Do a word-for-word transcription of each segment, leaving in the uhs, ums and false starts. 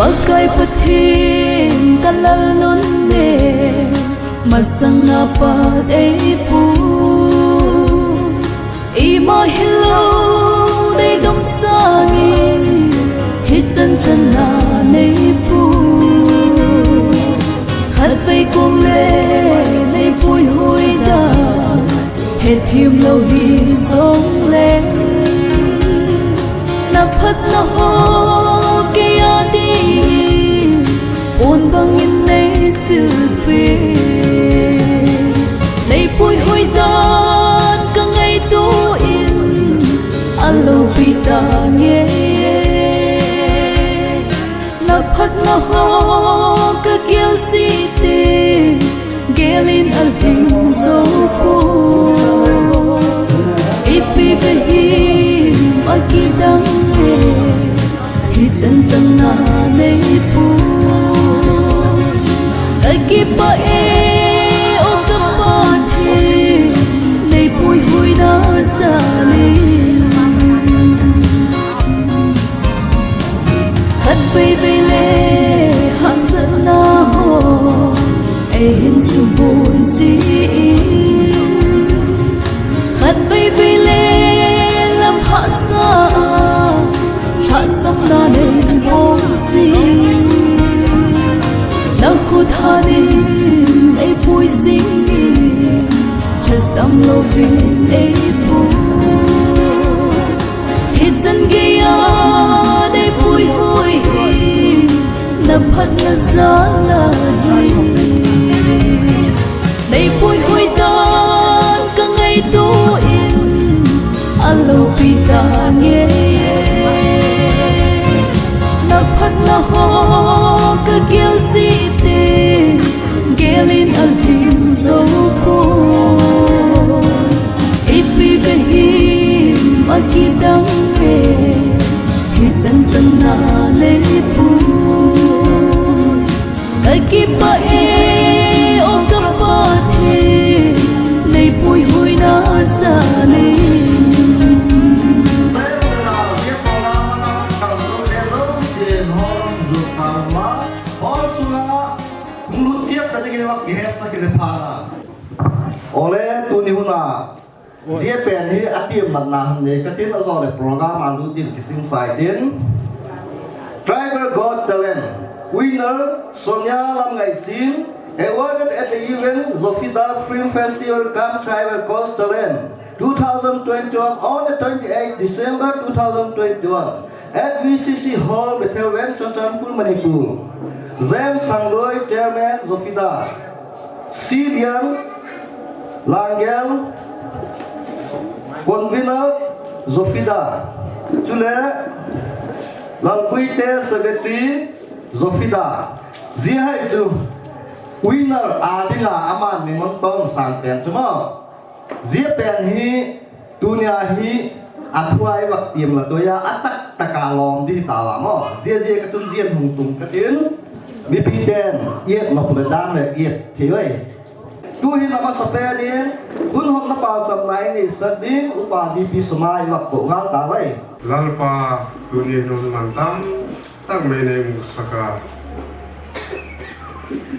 Pakai Pathen ka Lal nunne, masanga pat eipui. Ima hilou nei dom sangin, hichan chan a neipui. Khatvei kong le nei puihui dan, hethem lou hijongle, na phatna ho kei a dingin, pon bangin nei silpeh. Nei puihui dan ka ngaito in, alopi tange. Na phatna ho ka gel jing teng, gel in alhing jou poi. Ipi vei him akidang e, hichan chan a neipui. Kakipah e, o ka Pathen, nei puihuina jal in. Khatvei vei le hahsatna ho eihin suboi jin, khatvei vei le lam hahsa a lhahsamna nei bol jin, na khut hat in eipui jin, lhasam louvin eipui. Hichan geiya nei puihui hi, na phatna jal ahi. Nei puihui dan ka ngaito in, alopi tange. Na phatna ho ka gel jing teng, gel in alhing jou poi. Ipi vei him akidang e, hichan chan a neipui. Kakipah e, o ka Pathen, nei puihuina jal in. Ole, tuni huna, jia pen hi atem matna hung nei katin, ajole program a lut din kisingsa itin. Tribal Got Talent winner Sonia Lamngaiching, awarded at the event Zofida Film Festival cum Tribal Got Talent two thousand twenty-one on the twenty-eighth December two thousand twenty-one at V C C Hall, Bethel West, Churachandpur, Manipur. James Sangloi, Chairman, Zofida. Sirian Langel, Convener, Zofida. Chule Lalpuite, Secretary, Zofida. Jia hi chu winner a dinga aman mi ngon tonsang pen chu mo. Jia pen hi tunia hi athua i vak tiam la toya atak taka lom di ta la mo. Jia jia ka chun jia hung tung katin. Mipi ten iet nop le dan le iet thei oi. Tu hi na masa pen in hun hom na pau cham na i nei sak ding Upa D P Soma i vak ko ngal ta vai. Lalpa, tuni nun mantam tak mai nei mu saka.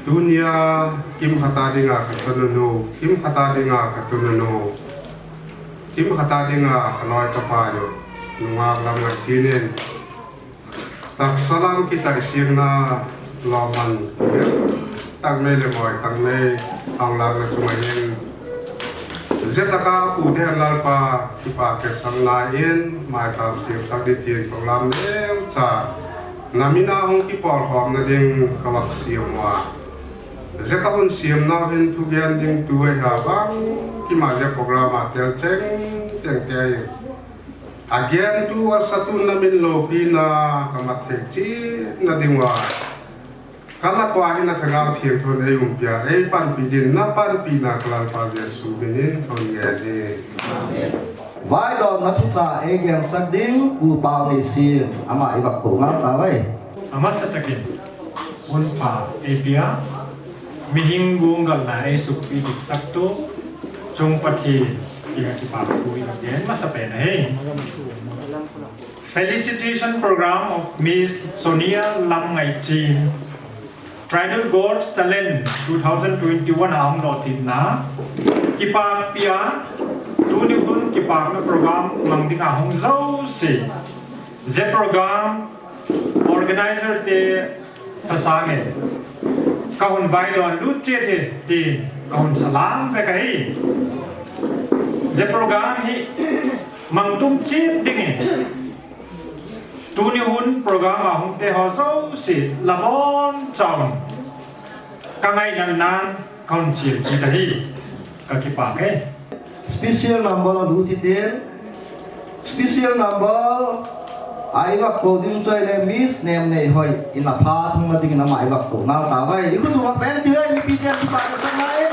Tunia kimkhata dinga ka chanu nu, kimkhata dinga ka tunu nu, kimkhata dinga ka loi ka pai nu, nungak lam ngai chinin. Taksa lam kitai siang na lom man. Tak nei le moi, tak nei hong lak na chunga hin. Jia taka pu te han Lalpa, kipa ke sang na in, mai tam siam sak di tin program neu cha. Na mina hung kipol hom na ding ka vak siam ua. Jia ka hun siam na hin thugen ding tu ai ha bang, kima jia program a tel cheng, cheng te ai. Agen tu a satun na min lopi na ka mat thei chi na ding ua. Ka la kwa hi na Thagau Thiangthon ei umpia, ei panpi din na panpi na ka Lalpa Jesu min in thon nge ni. Amen. Vaidon na thucha ei gen sak ding, Pu Pau Nei Sim, ama i vak ko ngal ta vai. Amasa takin, Hun pha ei pia, mihing gung galna ei sukpi dik sak tu, Chung Pathen, kiha kipa pu i vak gen masa pen ahi. Felicitation Program of Miss Sonia Lamngaichen, Tribal Got Talent two thousand twenty-one a hung lotna. Kipakpi a, tuni hun kipakna program mang dinga hung jouse. Hiche program organizer te pasangin, ka hun vailon lut chet hi, tin ka hun salam ve kahi. Hiche program hi mang tum chet dingin, tuni hun program a hung te ho jouse, labon chaun, ka ngainatnan ka hun chiam chet ahi, ka kipak e. Special number a lut hitin, special number a i vak kou ding chu ahile Miss Nemneihoi, in a pha thung na dingin ama i vak kou ngal tauve. I khut u vak veng tiu e, mipi ten kipa ka san nai.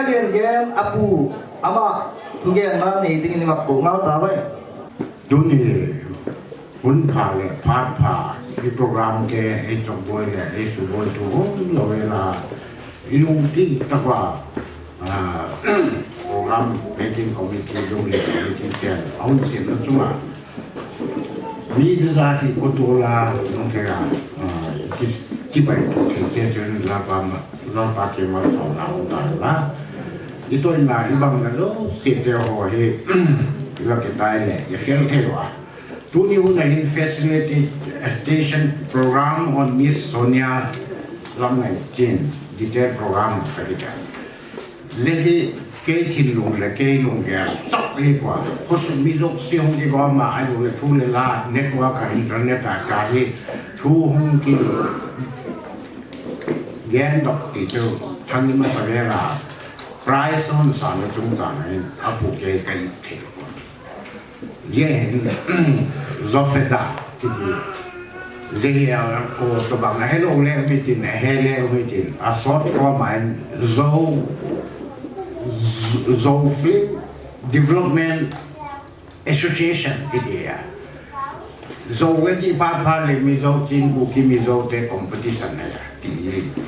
Lian gen apu ama thugen na nei dingin i mak ko ngau ta vai. Tuni hun pha le phat pha i program te ei chokboi le ei suboi tu hung lo vela i lungti tava, ah, program making committee, jong le committee ten a hun siamna chunga mi jat jat hi ko to la nong thei a, ah, ki chibai to thei che chen la pa ma, la pa ke ma so la u ta la. I to na i bang na lo se te ho hi la ke tai le, i fel thei wa. Tuni hun a hin facilitation program on Miss Sonia Lamngaichin, detail program ka ki ta. Zehi kei thinlung le kei lunggel chok hi pua. Khosung mi jouse hung kigom a, ahilou le thu le la, network a, internet a, ka hi thu hung kigen doh ti chu thang ni masa vela. Prize hon sa le chungchang a hin apu kei ka it thei. Yen, Zofeda, kiti. Zehia, o, tobang, a hello le, mitin, a hele, mitin. A short form, a Zo, Zo Film Development Association, kiti ya. Zo, kiti pha pha le, Mizo, Chin, Kuki, Mizo te competition na ya. Ti,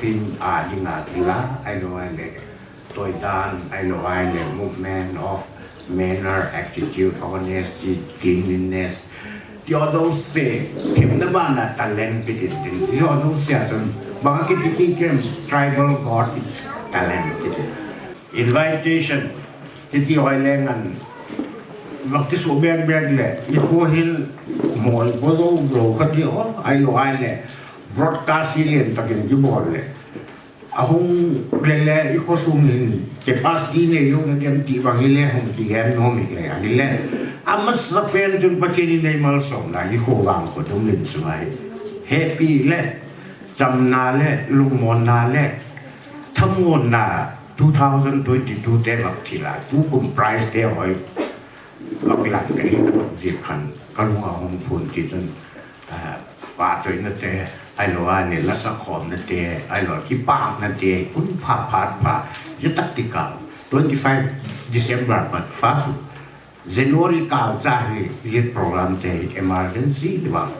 film, a, dinga, kila, I know, I like. Toidan, ahilou ahile movement of manner, attitude, honesty, cleanliness. Ti ho jouse, themna bana talent kitin tin. Ti ho jouse a chun, bang kiti ti kem tribal god, it's talent kitin. Invitation, kiti ho ahile ngan, bang kisu bek bek le, i ko hin, mo i ko jo, jo kati ho, ahilou ahile, broadcast hi len takin kibol le. Ahung le le i khosung hin capacity nei lou na diam ti bang hile hung kigen nom hile ahile. Amasa pen chun Pathen in nei malsomna i kho vang kho dum lin sunga hi. Happy le, chamna le, lungmonna le, thamonna two thousand twenty-two te bak thila, tu kum prize te hoi. Bak lang te hi na bak jik khan, ka lunga hung phun ti chun, ah, pahchoina te, ahilou ahile lasa khomna te, ahilou kipakna te, hun pha pha pha, je tactical, twenty-five December pat fa su, January kal cha hi, je program te, emergency ti bang,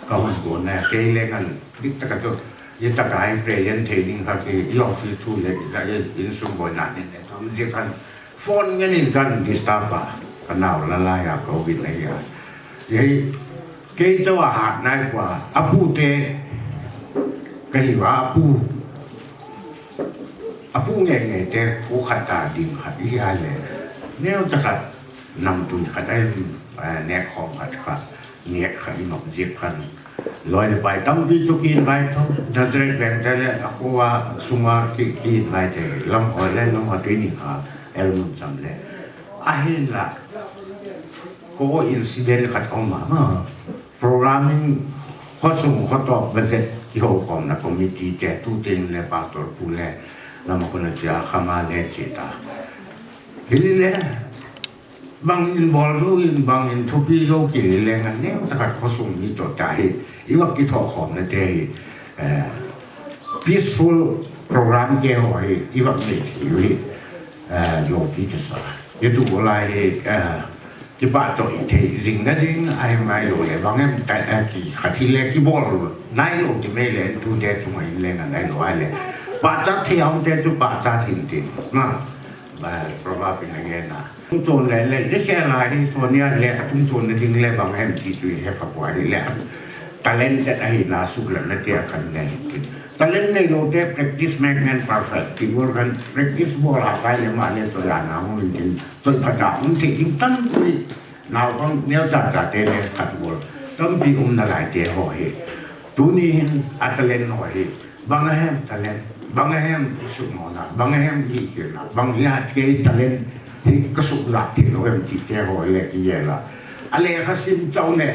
ka hun go na, kei le ngan, dik taka chu, je taka hi present thei ding kha ki, i office thu le, i insung boina ni ne, thum je khan, Phone ngen in kan disturb a, ka nau la la ya ka uvin na ya. Ye, kei chau a hat nai kwa, apu te, ka hi wa apu. Apu nge nge te, ko khat ta ding khat i ya le. Neo cha khat, nam tui khat ai, eh, nek khom khat khat, nek khat i nok jik khan. Loi le pai tampi chu ki invite tho. Nazareth veng te le, a kho a, sunga ki, ki invite te. Lam hoi le, lam hoi tui ni kha, el mun cham le. Ahin la, ko incident khat om a, ha. Programming, khosung, khoto, budget, ki ho kom na committee te, tu ting le, pastor pu le, lam ko na chia, khama le, chi ta. Hili le, Bang in bol jou in, bang in thupi jou kit le ngan neo takhat khosung mi to ta hi. I va kitho khom na te hi. Eh, peaceful program te ho hi. I va me hi hi. Eh, lo pi te sa. Ye tu bola hi, eh, kipa cho i thei jing na ding, ai mai lo le, bang em ta, eh, ki khat hi le ki bol. Nai lo ti me le, tu te chu mai le ngan nai lo ai le. Pa cha thei hong te chu pa cha thin tin. Na. Ba, proverb in a ngen na. Chun le, le, je khe la hi Sonia le, a chung chun na ding le bang hem ti chu he pha pua hi le. Talented ahi na suk le na te a kan ne hi tin. Talent nei lo te practice make man perfect. Ti bol kan practice bol a kai le ma le so ya na hung tin. So pha da hung ti ding tam ti. Nau bang neo cha cha te le khat bol. Tam ti um na lai te ho hi. Tuni hin a talent ho hi. Bang a hem talent, bang a hem sukmona, bang a hem gihkirna, bang a kei talent hi ka suk jat thei lou em ti te ho le ki ye la. A lekha sim chau le,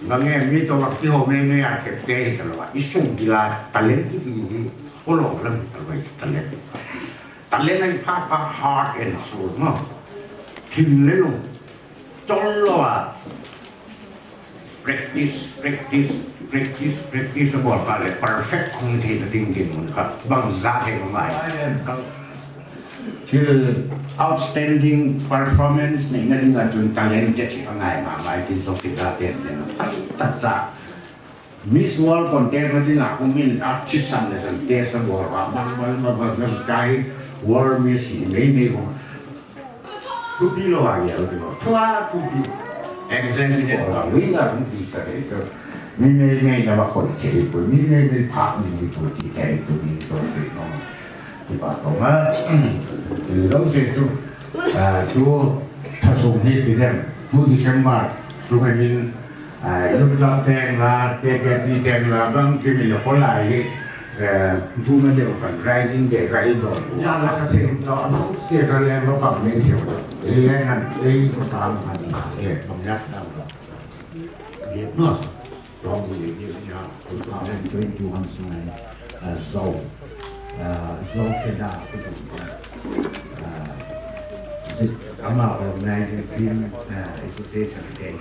bang a hem mi to vak ti ho me me a kep te hi ka lo a, i sung gila talent hi hi, o lo lam ka lo talent. Talent a hi pha pha heart and soul mo. Thim le lung, chol lo a, Practice, practice, practice, practice a bol kha le perfect hung thei na ding dinmun kha. Bang ja thei ma ngai. Thil outstanding performance neina dinga chun talent te thei angai mama, tin jong thil a ten ten. Ahi tah cha. Miss World contest na dinga hung in a thisan le san test a bol a, bang, bang, bang, bang, bang, kai World Miss hi mei mei bol. Thupi lou a gel kei lou. Thua thupi. Exam hi bol a, winner hung kisa kei chu. Mi mei mei na va khoi thei poi, mi mei mei phah mi ni poi ti thei tu ni to pe no. Ti pa to ma. Lo se chu. Ah, tu thasum hi ti dem. Tu December. Tu ka hin, ah, Youth Club teng la, K K T teng la, bang kimi le kholai hi. Eh, tu ma deu kan rising day ka i do. Ya la sa thei to, anu se ka le ma pang me thei. Ei le ngan, ei ko tam kan, eh, bang yak tam. Ye, no. Strong will give ya, two thousand twenty-one sungai, uh, Zo, uh, Zo Feda, uh, the, ama organizing film, uh, association day.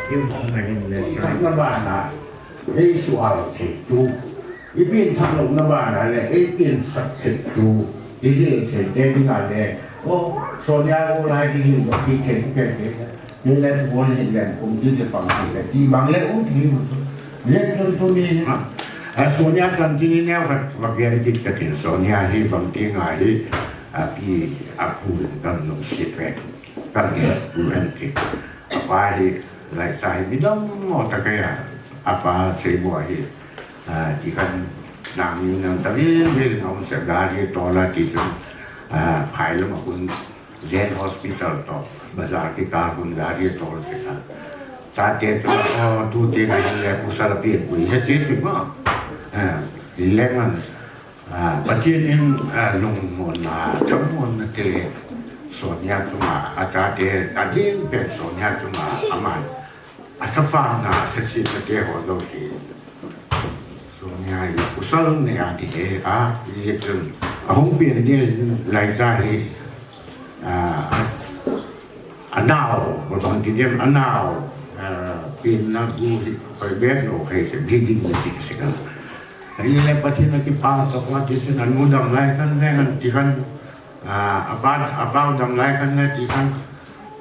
Film sungai in le, na bana, ei sual thei tu, i pin thak lou na bana le, ei pin sak thei tu, i zil thei te dinga le, o, Sonia ko lai di hin, ki thei, ki thei, Ni le tu ni le kum ti le pang ti le ti bang le um ti. Le tu tu ni. A Sonia chan ti ni neo khat va gen kit ka tin Sonia hi bang ti nga hi. A pi a pu kan nung sit ve. Kan ni tu en ti. A pa hi lai cha hi mi dam mo ta ka ya. A pa sei bo hi. A ti kan nang ni nang ta vi vi nong se gari to la ti tu. A phai lo ma kun Zen Hospital to, bazar kikah a kon gari tol se kha. Chate chu, o, tute kahin le pasal a pengpui he chi ti ma. Eh, lengan, ah, Pathen in, ah, lungmonna, thamuonna te Sonia chunga, a chate, a ding pen Sonia chunga, aman. A thafang na, a thasitna te ho jouse. Sonia hi pasal nei a ti he a, ti chun. A hung pen ni lai cha hi, a, a nao, ko bang ti dem a nao, a, pen na bu hi, koi bet lo khai se, bleeding na ti se kan. Ai le Pathen a kipa cha ko ti chun a nu dam lai kan le kan ti kan. A, a pa, a pa dam lai kan na ti kan.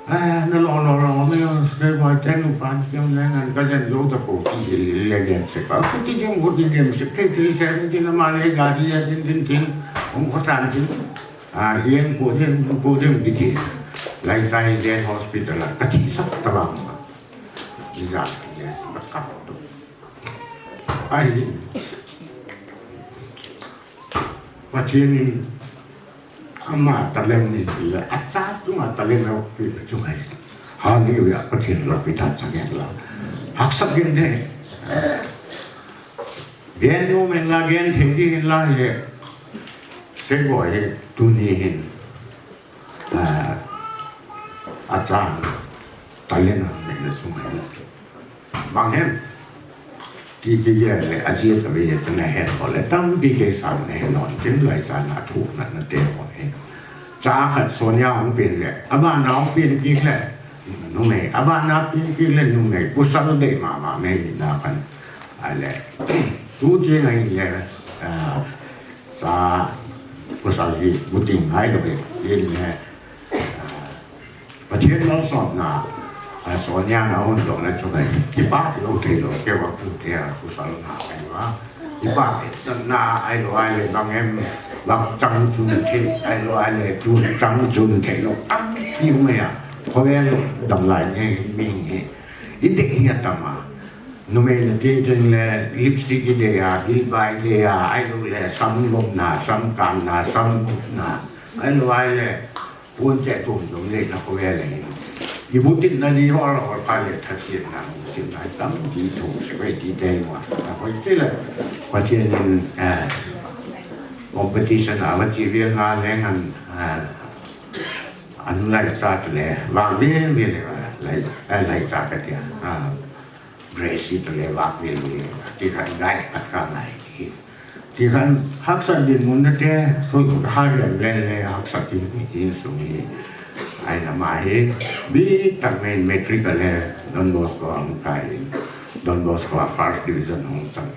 A, na lo, lo, lo, me, se, ma, ten, u, pan, ten, na, ngan, ka, jen, zo, ta, ko, ti, hi, le, gen, se, ka, ku, ti, jen, ku, ti, jen, se, ke, ti, se, ti, na, ma, le, ga, di, ya, tin, tin, tin, ong, ko, san, tin. A, yen, ko, jen, ko, jen, ti, ti. Lai, sai, jen, hospital, a, ka, ti, sa, ta, bang, ma. Ni, za, jen, ka, ka, to. Ai. Pathen in ama talent ni le, acha chunga talent lo pi chu ngai. Hallelujah, Pathen lo pi ta chang la. Haksat gen de. Gen nu men la gen thei di la he. Se go he tu ni hin. Ah, acha talent ni le chu ngai. Bang hem. Ti ti ye le, a jia ta ve ye, ta na hen ho le, tam ti ke sa na hen ho, tin lai cha na thu na na te ho hen. Cha khat Sonia hung pen le, a ba na hung pen ti le, numei, a ba na pen ti le, numei, pasal de ma ma me na kan. A le, tu ti ngai le, a, cha, pasal hi, bu ting ngai lo ve, ye le, a, Pathen malsomna, a, Sonia na hung dohna chu ngai, kipah lou thei lou, kei va pu thei a, pasal na ai va. Kipah sanna ai lo ai le bang em, bang chang chun thei, ai lo ai le tu chang chun thei lou, tam pi mai a. Khovel dam lai ne mi hi. I dei hi atam a. Numei na ti tin le lipstick i dei a, bilba i dei a, ai lo le sam lom na, sam kan na, sam na, ai lo ai le. Pon che chom jong le na ko ve le. I bu tin na ni ho la ho pha le tha sin na, sin na tam ti thu se ve ti te wa. Na ko ti le. Pathen in, eh, competition a va chi ve nga le ngan, eh, an lai cha le, va ve ve le, lai, eh, lai cha ka tia. Ah. Grace to le vak ve ve, ti khan gai khat ka ngai ti. Ti khan haksat dinmun na te, so ha le le le haksat in, in sung hi. Ai na ma hi, bi tak main matric a le, Don Bosco ang kai, Don Bosco a first division hung chang.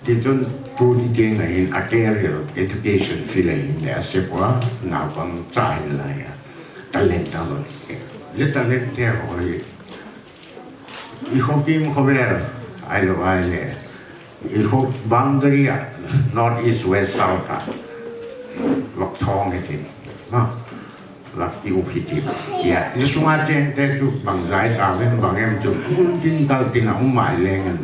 Tichun tu ti teng ahin a career education sila hin le a sepa naupang cha hin lai a talent a hon. Ze talent te ho hi i khopim khovel ai lo ai le i khop boundary a north east west south a lok thong he tin. Ha. Lak ki u phi ti. Ya, i sunga chen te chu bang zai ta vem bang em chu kun tin tal tin a um mai leng an.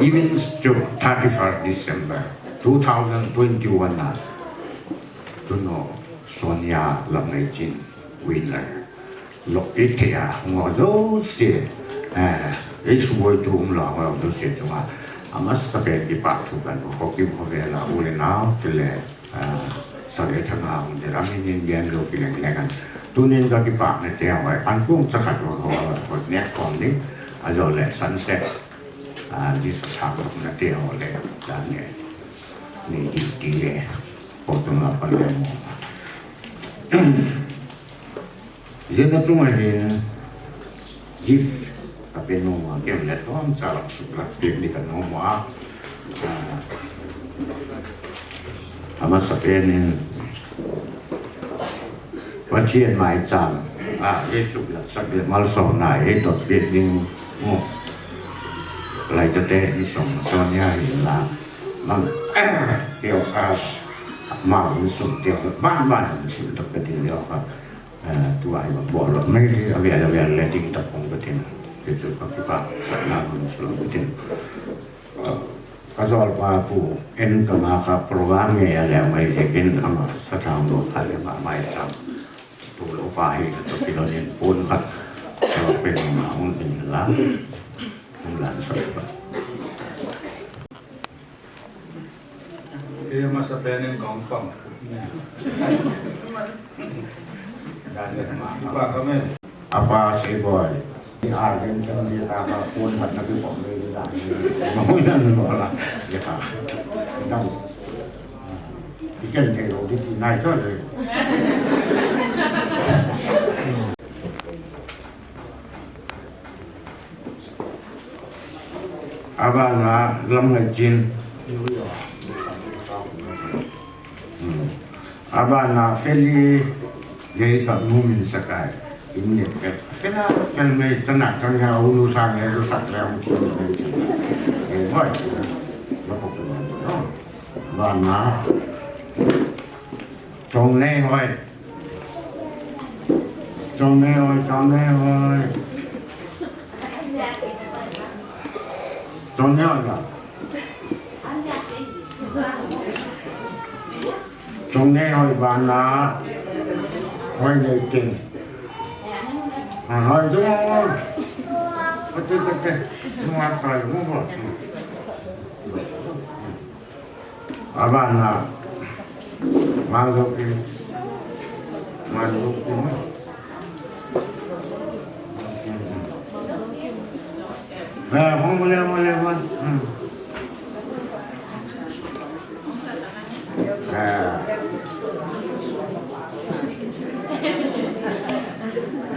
Even chu thirty-first December two thousand twenty-one a. Tuno Sonia Lamngaichin winner. Lok ki te a ngo zo se. Eh, ei su boi tu um lo ngo zo se chunga. Amasa pen kipa thu kan ko ki mo ve la u le nau te le. Ah, Sale Thanga hung ding, a min in gen lou kileng leng an. Tunin ka kipah na te ho, an kung cha khat ho, ho, ho, net kon ding, a zo le sunset, ah, di sa thang na te ho le, dan ne, ni di di le, po tung la pa le mo. Zena chunga hin gift ka pe nom a, kem le tom cha lak suk lak pek ni ka nom a. Ah, amasa pen in Pathian maicham a, ei suk lak sak le malsomna ei dot pek ding mo. Lai cha te i som Sonia hin la. Mang, keo ka, ma un sum te, ban ban un sum dok ka ding leo ka. Eh, tua hi bol lo mai, a vel a vel le ding ta kong ka tin. Ke chu ka kipah sah na mun sum ka tin. Ka zol pa pu en ka ma ka program nge a le mai je kin ama sa thang lo ka le ma mai cham. Tu lo pa hi ka to ki lo nin pun ka. Ka lo pen ma un tin la. Un lan sa pa. Kei masa pen in kong pang. Apa kami? Apa si boy? Ni argen kan dia ta ka phone mat na ki pom ni da. Mau yan mo la. Ya ka. Dam. Ikan ke lo di nai to le. Abana Lamngaichin. Hmm. Abana Feli Gei ka numin sakai. Imni ka fela kalmei chana chana ulu sa nge lu sak le um ki. Ei boy. Lo ko ko. Abana. Chong nei hoi. Chong nei hoi, chong nei hoi. Chong nei hoi la. Chong nei hoi bana. Hoi nei kin. A hoi du. Pati pati. Nua pa lu mo. Abana, mang lo ki, mang lo ki mo. Eh, mo mo le, mo le, mo. Hmm. Eh.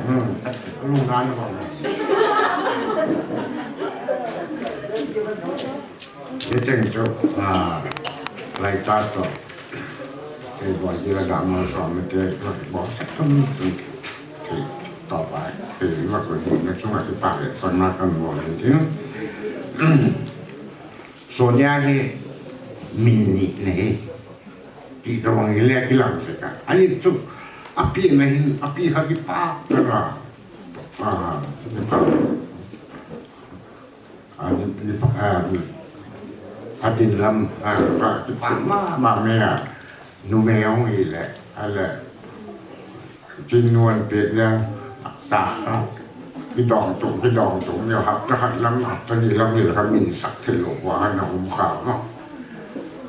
Hmm. Lung dan ko. Hicheng chu, ah, lai cha to. Kei bol ding a dam malsom te, bol sak thum thum. Kei to pa, kei ma ko ni na chunga kipah le son na kan bol ni tin. Sonia hi min ni ne hi. Ti to wang hi le kilang se ka. Ani chu api na hin, api kha kipah ka ra. Ah, kipah. A, ni, ni, a, ni. A tin lam, a, pa, pa, ma, ma, me, a. Nu me ong i le, a le. Chin nuan pet le, ta, a. Ki dong tung, ki dong tung, ni hap ta hat lam, hap ta ni lam, ni lam, min sak thil lo, wa, na um kha, no.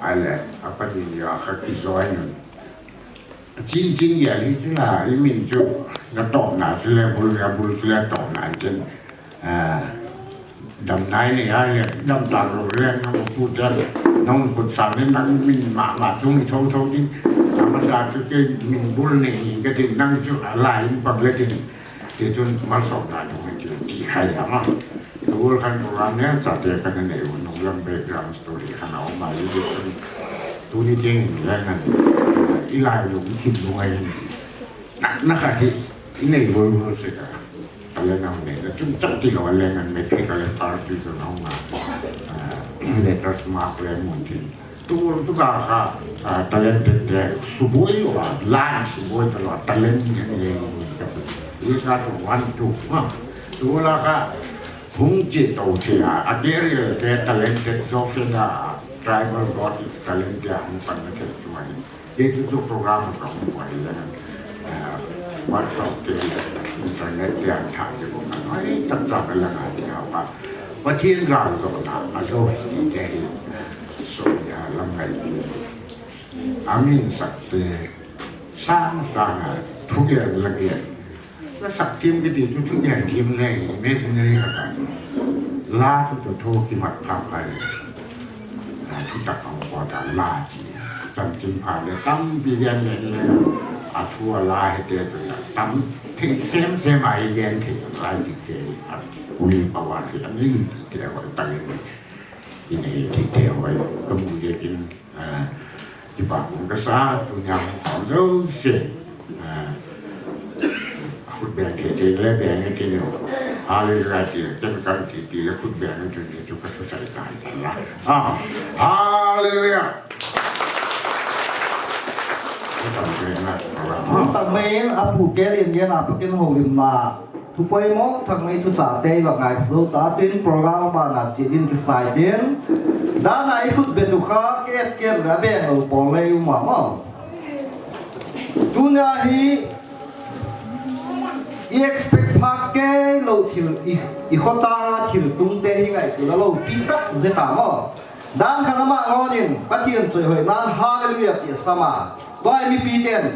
A le, a pa ni ya, kha ki zoi nun. Chin chin ya li chu la, i min chu, na to na chu le, bul na bul chu le to na chen. A, dam nai nei a le, dam ta lo le, nang pu te, nang pu sa le, nang min ma, ma chung tho tho ding. Amasa chu kei min bul nei ni ka tin, nang chu a lai in pang le tin. Ti chun malsom na ding ti, ti khai a ma. Bul khan program ne, cha te ka nei u nung Background story khat ana um a, tuni teng in Lennon i lailung i thinlung a hin natna khat hi i nei loi loi se ka. Talent a hung neina chungchang tilou a Lennon matric a le party jong a hung a, ah, letters mark le mun tin. Tu, tu ka kha, ah, talented te suboi lou a, la suboi talou a, talent ni a ni lei lou ka. I ka tu one, two, ha. Tu la ka hung chi to chi a, a career te talented, so fe da, tribal God is talented, hung pan na ke tu mai. Kei chu chu program ka hung uai le, eh, WhatsApp te, internet te a tha te ko ka noi tam cha ka la ngai ti ha pa. Pathen jal jo na, a jo hi te hi, so ya lam ngai ti. A min sak te, sang sang a, thu ke la ke. La sak thim kiti chu thu ngen thim le imaginary khat a chu. La chu chu thu kimat phah phah le. La thu tak a hung pot a la chi. Chanchin pha le tampi gen le le. A thu a la hi te chu la tam thei sem sem a i gen thei lai ti te a. Ui pa wa si a ning ti te a wa ta le. I nei ti te a wa ka mu je kin. Ah, kipa kum ka sa, tunia hung khom jouse. Ah, khut beng thei thei le beng e ti lou. Hallelujah ti le, chemical ti ti le khut beng e ti le, chu ka thusei tai tai la. Ah, hallelujah. Ka sam thei na, ka la. Hung tah mai in, a pu Kel in gen a, Pathen houlimna. Thu poimo, thangmei thu chate i va ngai jou ta, tin program a bana chi din kisai tin. Dana i khut be tu kha, ke et ke la beng lo pol le u ma mo. Tunia hi, i expect pha ke lo thil, i, i khota thil tung te hi ngai tu la lo pi tak je ta mo. Dan khat ama ngon in, Pathen choi hoi nan, hallelujah ti sama. Tua mipi ten.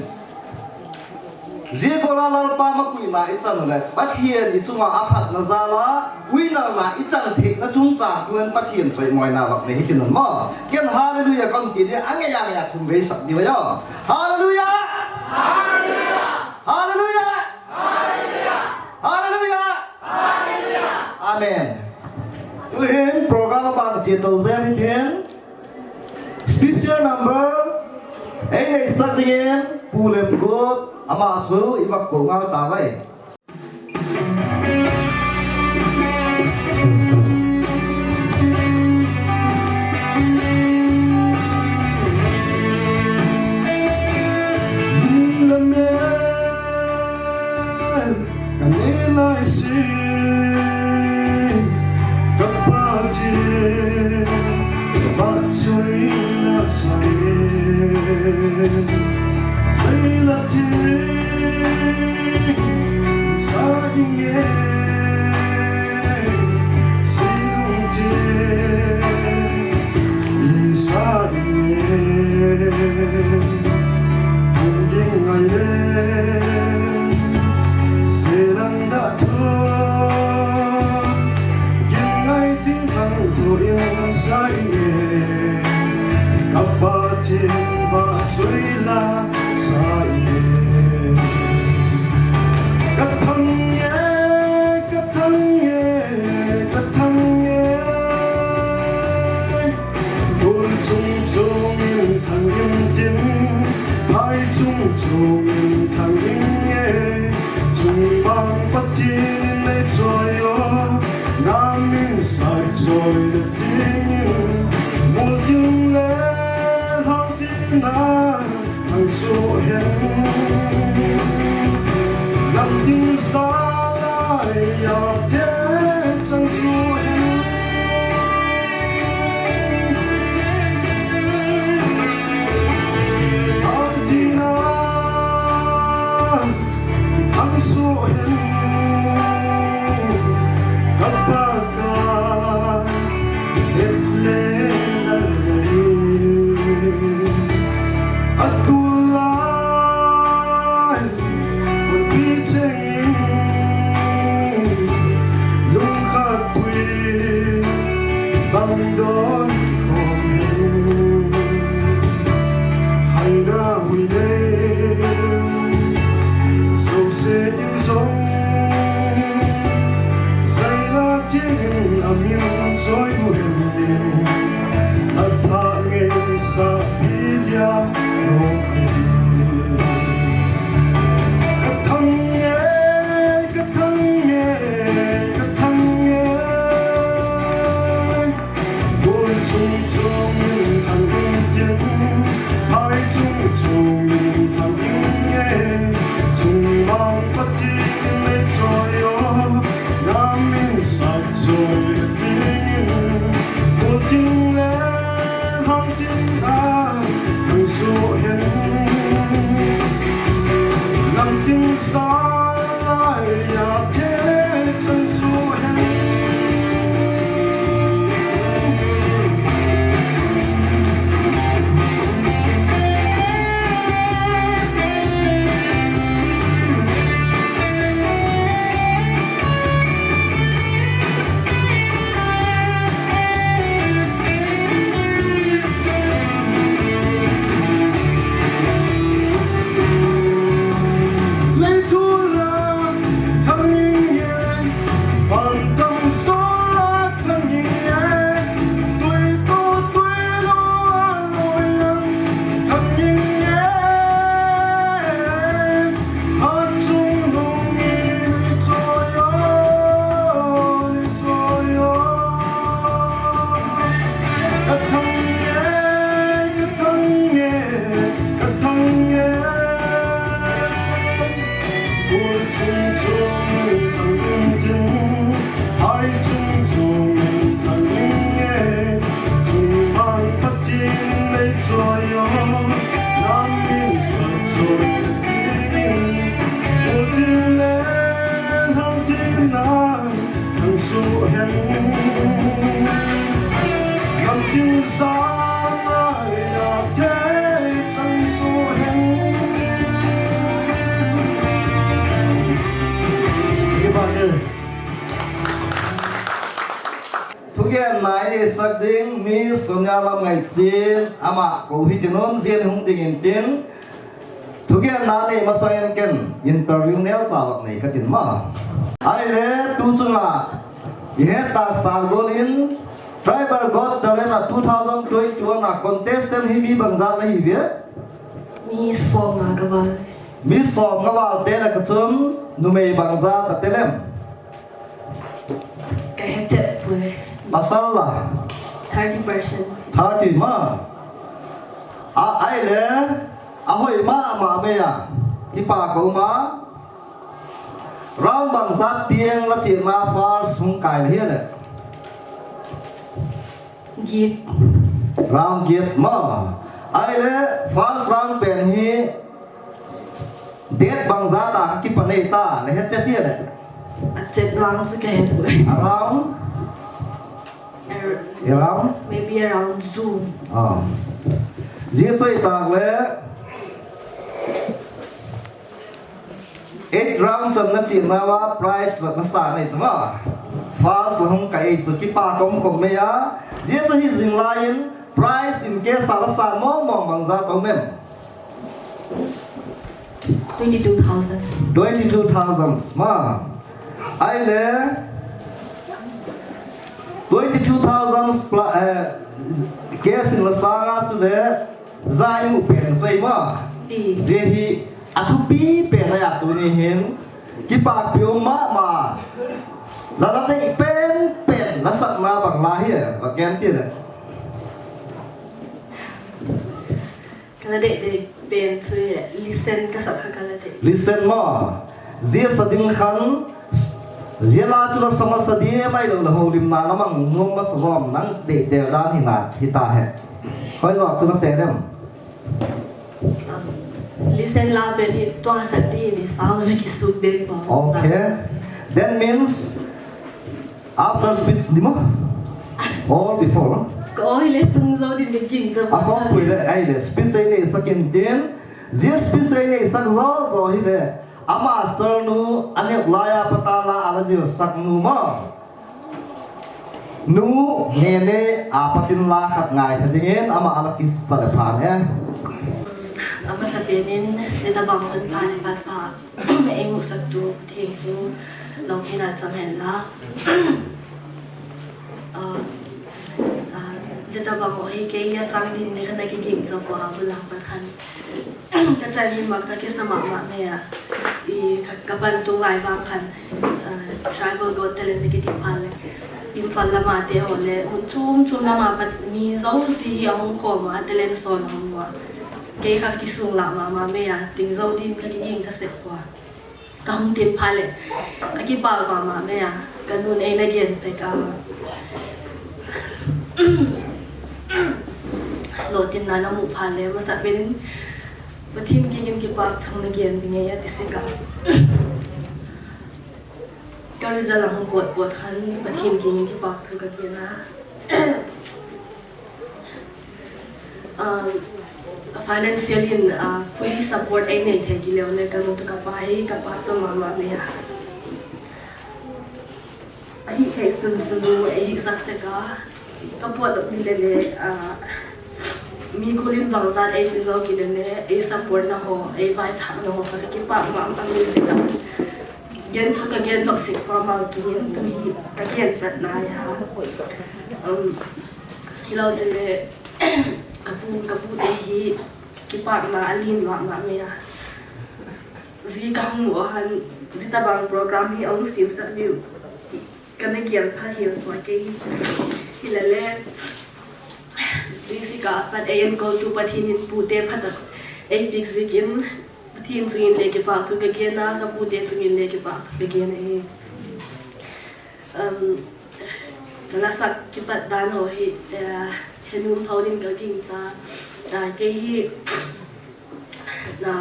Zia gola Lalpa mapuina i chan le, Pathen i chunga a phatna jal a, uinalna i chan theina chungchang tuin Pathen choimoina vak nei hi ti nun mo. Ken hallelujah kon ti dia, a ngei a ngei a thum vei sak diu ajo. Hallelujah! Hallelujah! Hallelujah! Hallelujah! Amen. Tuhin program a ban ti to zel hin. Special number, ei neisak dingin, Pu Lemgut, ama chu i va ko ngal ta vai. Lunglam e. Ka nei lai sin, ka Pathen, vahchoina sa in, sei la ding sa inge, sei ding ding sa inge. Hung ging ngai le, selang da tho. Ging ngai ting thang tho in sa inge. Ka Pathen vahchoi la sa inge. Ka thang e, ka thang e, ka thang e. Kul chung chung in thang in tin, phai chung chung in thang in nge. Chung mang Pathen in nei choi o, na min sai choi le ding in, mul ding le hlau ding na. Chang suh hen. Lam ding sa lai a the chang suh hen. Lam ding na thang suh hen. Ka pa ka Ep le lal gai. A tulai, hun pi cheng in, lungkhat pui, bang don khom hen. Hai na hui le, so se in zong, zai la tiang in a min Choi u hen, na tha ngei sa pi dia no pi. Ka thang ngei, ka thang ngei, ka thang ngei. Bul chung chung in thang in tin, hai chung chung in thang in ngei. Chung mang Pathen in nei choi o, na min sat choi dingin, bul ding le hang ding a thang suh hen. Lam ding sa lai a thei chan suh hen. Bul chung chung thang in tin, hai chung chung thang in ngei. Chung mang Pathen in nei choi o, na min sat choi dingin, bul ding le hang ding a thang suh hen. Lam ding sa lai a thei chan suh hen. Kipah e. Thugenna i neisak ding Miss Sonia Lamngaichen, ama kou hite non, jia hung ding in tin. Thugenna nei masang in ken interview neocha vak nei katin ma. Ahile tu chunga i het tah sal gol in Tribal Got Talent a two thousand twenty-one a contestant hi mi bang jat na hi ve? Mi som nga ka val. Mi som nga val te le ka chun numei bang jat a te lem? Ka he chet pui. Pasal la? Thirty percent. Thirty ma. A, ahile, ahoi mama mei a. Kipa ko ma. Round bang jat tiang la chena first hung kai le hi le? Giet. Round giet ma. Ahile, first round pen hi date bang jat a kipa nei ta, le he chet ti le? A chet vang chu ka he pui. Around? Ar- Around? Maybe around June. Ah. Jia choi tak le eight round chan na chena va prize la na sa nei chunga. First la hung kai chu kipa kom kom mei a. Jia chu hi jing lai in prize in ke sa la sa mong mong bang jat om em? Twenty-two thousand. Twenty-two thousand ma. Ahile twenty-two thousand plus, eh, cash in la sanga chule jaimu pen sei ma. I. Jia hi athupi pen a ya tuni hin. Kipa piu mama. La la dei pen pen la sakna bang la hi, va ken ti le. Ka la dei dei pen chu e, listen ka sa kha ka la dei. Listen ma. Jia sa ding khan, jia la chu la sa masa di mai lo la ho lim na la mang ngom masa zom nang dei dei dan hi na hi ta he. Hoi zo chu la te lem. Um, listen la pen hi tua sa di ni sa la ki su be pa. Okay. That means After speech, di mo? Or before? Ko hi le tung zo din de king zo. A ko pui le, ai le, speech ei neisak in tin. Jia speech ei neisak zo, zo hi le. A master nu, a neo lai a pat a la, a la jilsak nu mo. Nu, Nene, a pat in la khat ngai tha ding in, ama a la kisa le phan e. Amasa pen in, le ta bang un pa le pat pa. Ei musak tu thing chu lo kina chang hen la. Zeta bang ho hi kei a chang din le kana kiging cho ko ha bula pat khan. Ka chani ma ka kisa mama me a. I ka, ka pan tung lai vang khan, ah, Tribal Got Talent ni kiti pha le. Imphal lama te ho le, mun chum chum lama pat mi jouse hi ahung khom a, talent son ahung a. Kei ka kisung la mama me a, ting jo din ka kiging cha sek ko a. Ka hung tin pha le, ka kipah mama me a, ka nun eina gen sek a. Lo tin na na mu pha le, masa pen Pathen kiang in kipa thu na gen ding e ati sek a. Ka result a hung pot pot khan Pathen kiang in kipa thu ka gen a. Um, financial in, uh, fully support ei nei thei kileu le ka nu toh ka pa hi ka pa cha mama me a. Ahi thei sun sun u ei hi sa sek a. Ka pot dok ni le le, ah, mi kulin bang zat ei pi zo ki le le, ei support na ho, ei vai thak na ho, ka kipah mama me sek a. Gen chu ka gen dok sek pa ma ki hin tu hi, ka gen pat na ya. Um, hi lo che le, ka pu, ka pu te hi, kipah na a lin lo ma me a. Ji ka hung u a han, ji ta bang program hi a hung sim sak liu. Kana gel pha hel tua kei hi. Hi le le. Basic a pat ei enkol tu Pathen in pu te phat a ei pick zik in Pathen chung in le kipa thu ka gen a, ka pu te chung in le kipa thu ka gen a hi. Um, ka la sak kipat dan ho hi, eh, he nung thou din ka ging cha. Ah, kei hi Na,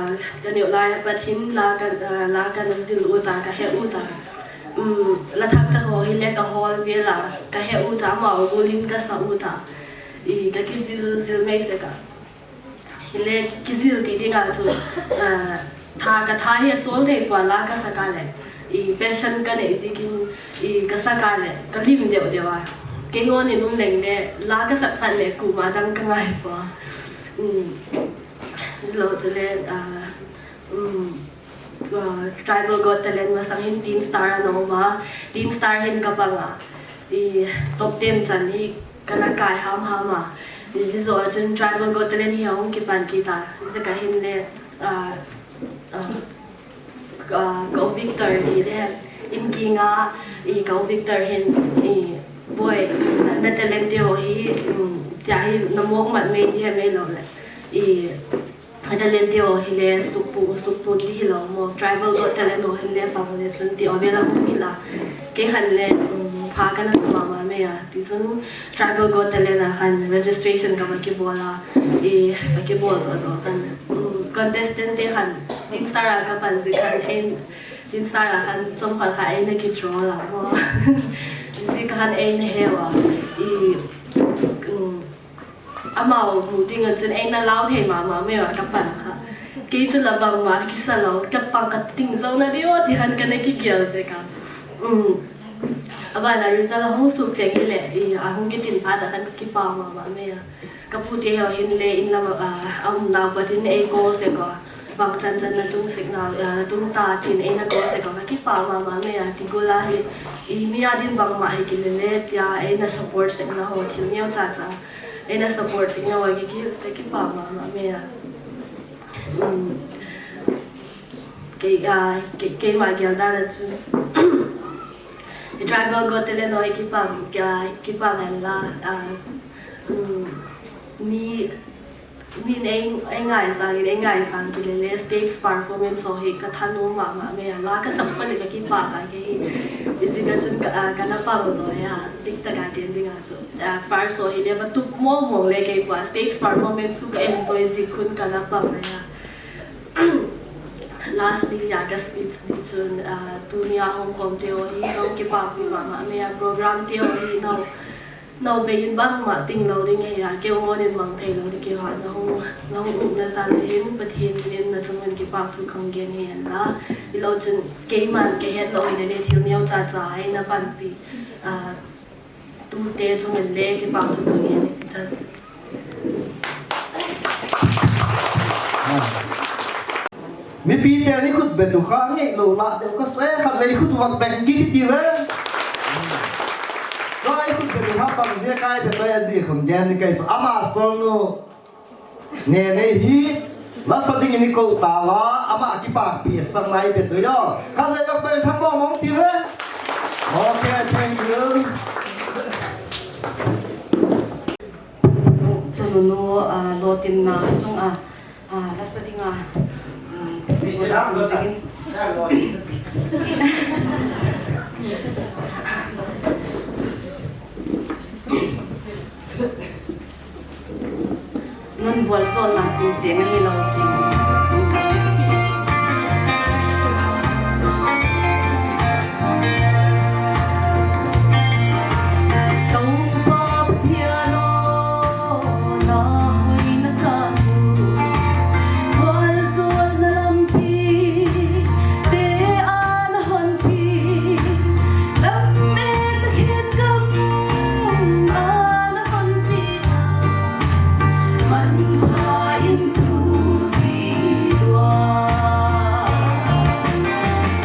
ka neo lai a pat hin la ka, ah, la ka na zil u ta, ka he u ta. Um, la thak ta ho hi le ka hol ve la, ka he u ta, ma u gulin ka sa u ta. I, ka kizil, zil mei se ka. Hi le kizil ti ding a chu, ah, tha ka tha hi a chol thei pua la ka sa ka le. I, passion ka nei zikin, i, ka sa ka le, ka lim deu deu a. Kei ngon in um leng le, la ka sa phat le, ku ma dang ka ngai pua. Um, Lo chule, ah, um, ah, Tribal Got Talent masang hin Teen Star a na um a, Teen Star hin ka pang a, i top ten chan hi ka na kai ham ham a, i ji zo a chun Tribal Got Talent hi a hung kipan kit a, i ka hin le, ah, ah, ka, ka u Victor hi le, in ki nga, i ka u Victor hin, i boy, na, na talent te ho hi, um, tia hi na mong mat mei ti he mei lo le, i, Ka talent te ho hi le, sukpu, sukpu ti hi lo mo, Tribal Got Talent ho hi le, pang le, sun ti ho ve la mu ni la. Kei khan le, um, pha ka na sa mama me a. Ti chun Tribal Got Talent a khan registration ka ma ki bol a. I, ka ki bol zo zo khan. Um, contestant te khan, Teen Star a ka pan zi khan, en, Teen Star a khan, chom khan kha, en na ki draw la mo. Zi khan, en na he wa. I, um, Amau mu ding a chun eina lau thei mama me a ka pan kha. Kei chu la bang ma kisa lo, ka pang ka ting zo na di o ti khan ka na ki gel se ka. Um. Abana result a hung suk cheng hi le, i, a hung ki tin pha ta khan ki pa mama me a. Ka pu te ho hin le in lam a, a um nau pa tin ei call se ka. Bang chan chan na tung sek nau, a, na tung ta tin eina call se ka. Ka ki pa mama me a ti go la hi. I mi a din bang ma hi ki le le tia eina support sek na ho thil neo cha cha. Eina support sek na ho ki ki, ka ki pa mama me a. Um, kei, ah, kei, kei ma gel dan a chu. I Tribal Got Talent ho i ki pang, ki, ah, ki pang an la, ah, um, mi, mi nei, ei ngai sang, ei ngai sang ki le le stage performance ho hi ka thanom mama me a la ka sap pa le ka ki pa ka kei. I ji ka chun ka, ah, ka na pa zo ya, dik ta ka ken ding a chu. Ah, first ho hi le, va tup mong mong le kei pua, stage performance khu ka enjoy zik khun ka la pang a. Lastly, ya ka speech di chun, ah, tunia hung khom te ho hi, nau kipa pi mama me a program te ho hi, nau, nau ve in bang ma ting lo ding e ya, kei ngon in mang thei lo ding kei ha, na hung, na hung up na san in, Pathen in na chung in kipa thu khang gen hi an la. I lo chun, kei man, kei het lo hi le le thil neo cha cha, ai na pan pi, ah, Tute chungin le kipa thu ka ngen e ti chan. Mipi te ni khut be tu kha ngei lo la de ka se kha le khut vak beng ki ti ve. Ka i khut be tu kha Pe toi aji khun gen ni kei chu ama stall nu. Nene hi, lasa dingin ikou tauva, ama kipahpi sang lai pe toi o. Khatvei vangpha in tham mong mong tiu ve. Okay, thank you. Tunu nu, ah, lotinna chunga, ah, lasa dinga, ah, jingin. Nunvual solna singse ngai lou chi. Toupa Pathian o, na hoina kamu. Vualzawlna lampi te ana honpi. Lam et khen gam ana honpi. Manpha in thupi lua.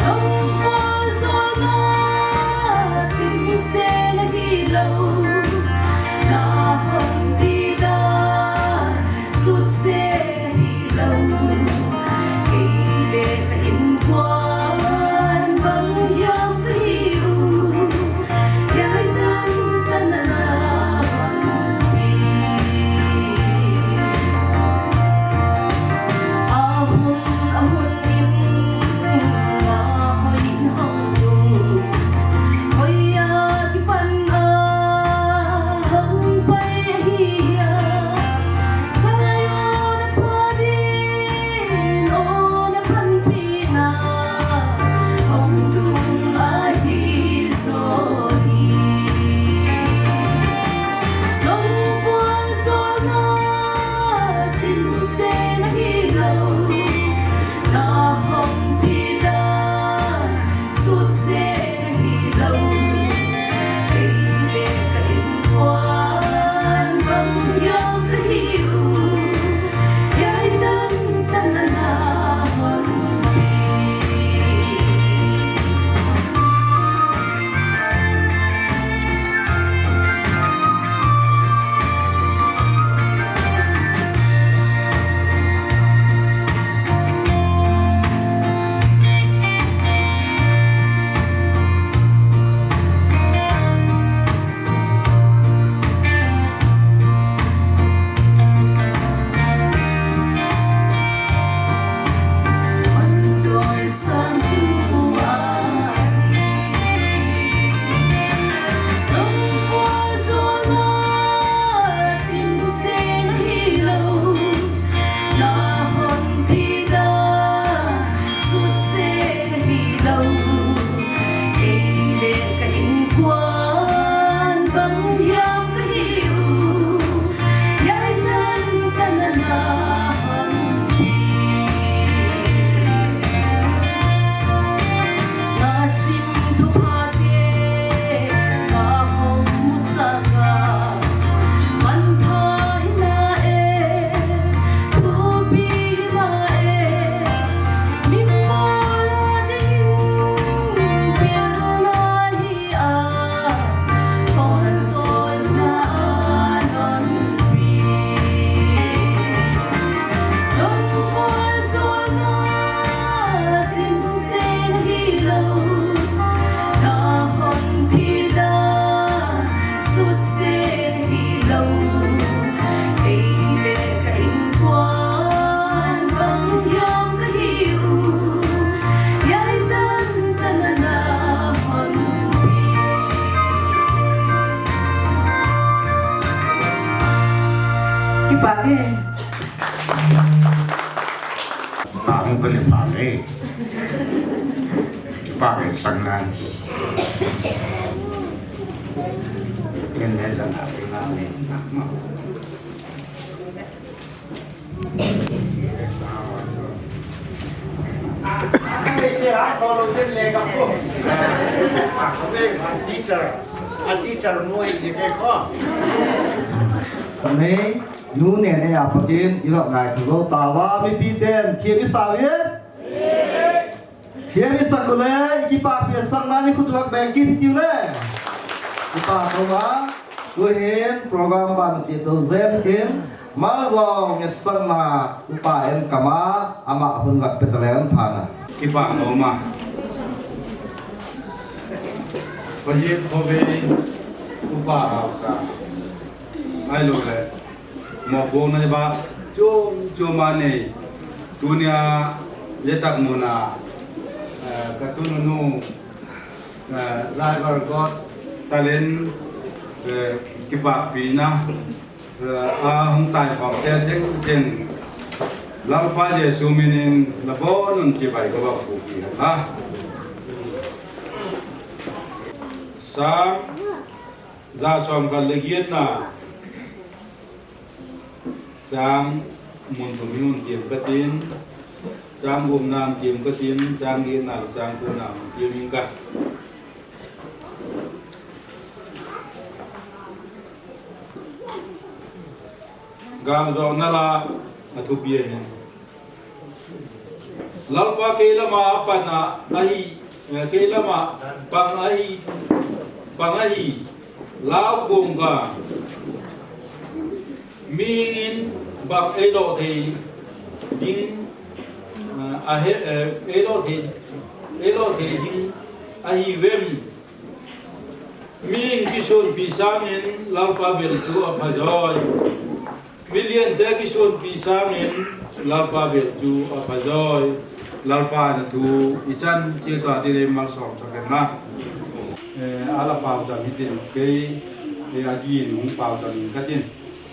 Toupa zona simse na hilou. Na honpi dan suse hilou. Kei le ka inkuan bang hiam kahiu. Yai dan tan na na honpi. Ahun, ahun in, na hoi in hong tung. Hoi a kipan a, hong pai ahi a. Zion a pha din, o na phanpi na. Hong tung ahi. Kipak e. Pang ko le pang e. Pang e sang na. Ken ne sang na pang na ne. Teacher, a teacher noi ni ke ko. Nei, nu Nene a patin, i vak ngai thu lo tauva, mipi ten, thiam i sa uve? Thiam i sa ule, i kipahpi a sang mani khut vak beng kit tiu le. Kipa tauva. Tuhin program ban cheh tou jeng in, Maljong ngetsetna upa in kama, ama hun vet peh taleng pha na. Kipah lou ma. Pajit Khobei upa hausa. Ahilouleh, mopohna iba, chom chom a nei. Tunia, Yetak muna, eh, ka tununu, eh, Driver Got Talent, eh, kipahpina, eh, a hung taikhom te tengteng. Lalpa Jesu minin, nabonun chibai kaba pupi ha. Sam, Ja som khat le gietna. Chang mun thum hi hung tiem katin. Chang gupna hung tiem katin. Chang gietna le chang kona hung tiem inge. Gam jo nala athupi ahi. Lalpa kei lama apang ahi, eh, kei lama pang ahi, pang ahi, lau kong ka. Mihing in bang eidoh thei ding, eh, ahe, eh, eidoh thei, eidoh thei ding ahi vem. Mihing kisonpi sangin Lalpa bel chu aphajoi. Milian te kisonpi sangin Lalpa bel chu aphajoi. Lalpa na thu ichan cheta dile malsom saken na. Eh, ala pau cham hitin kei, eh, agi nung pau cham in katin.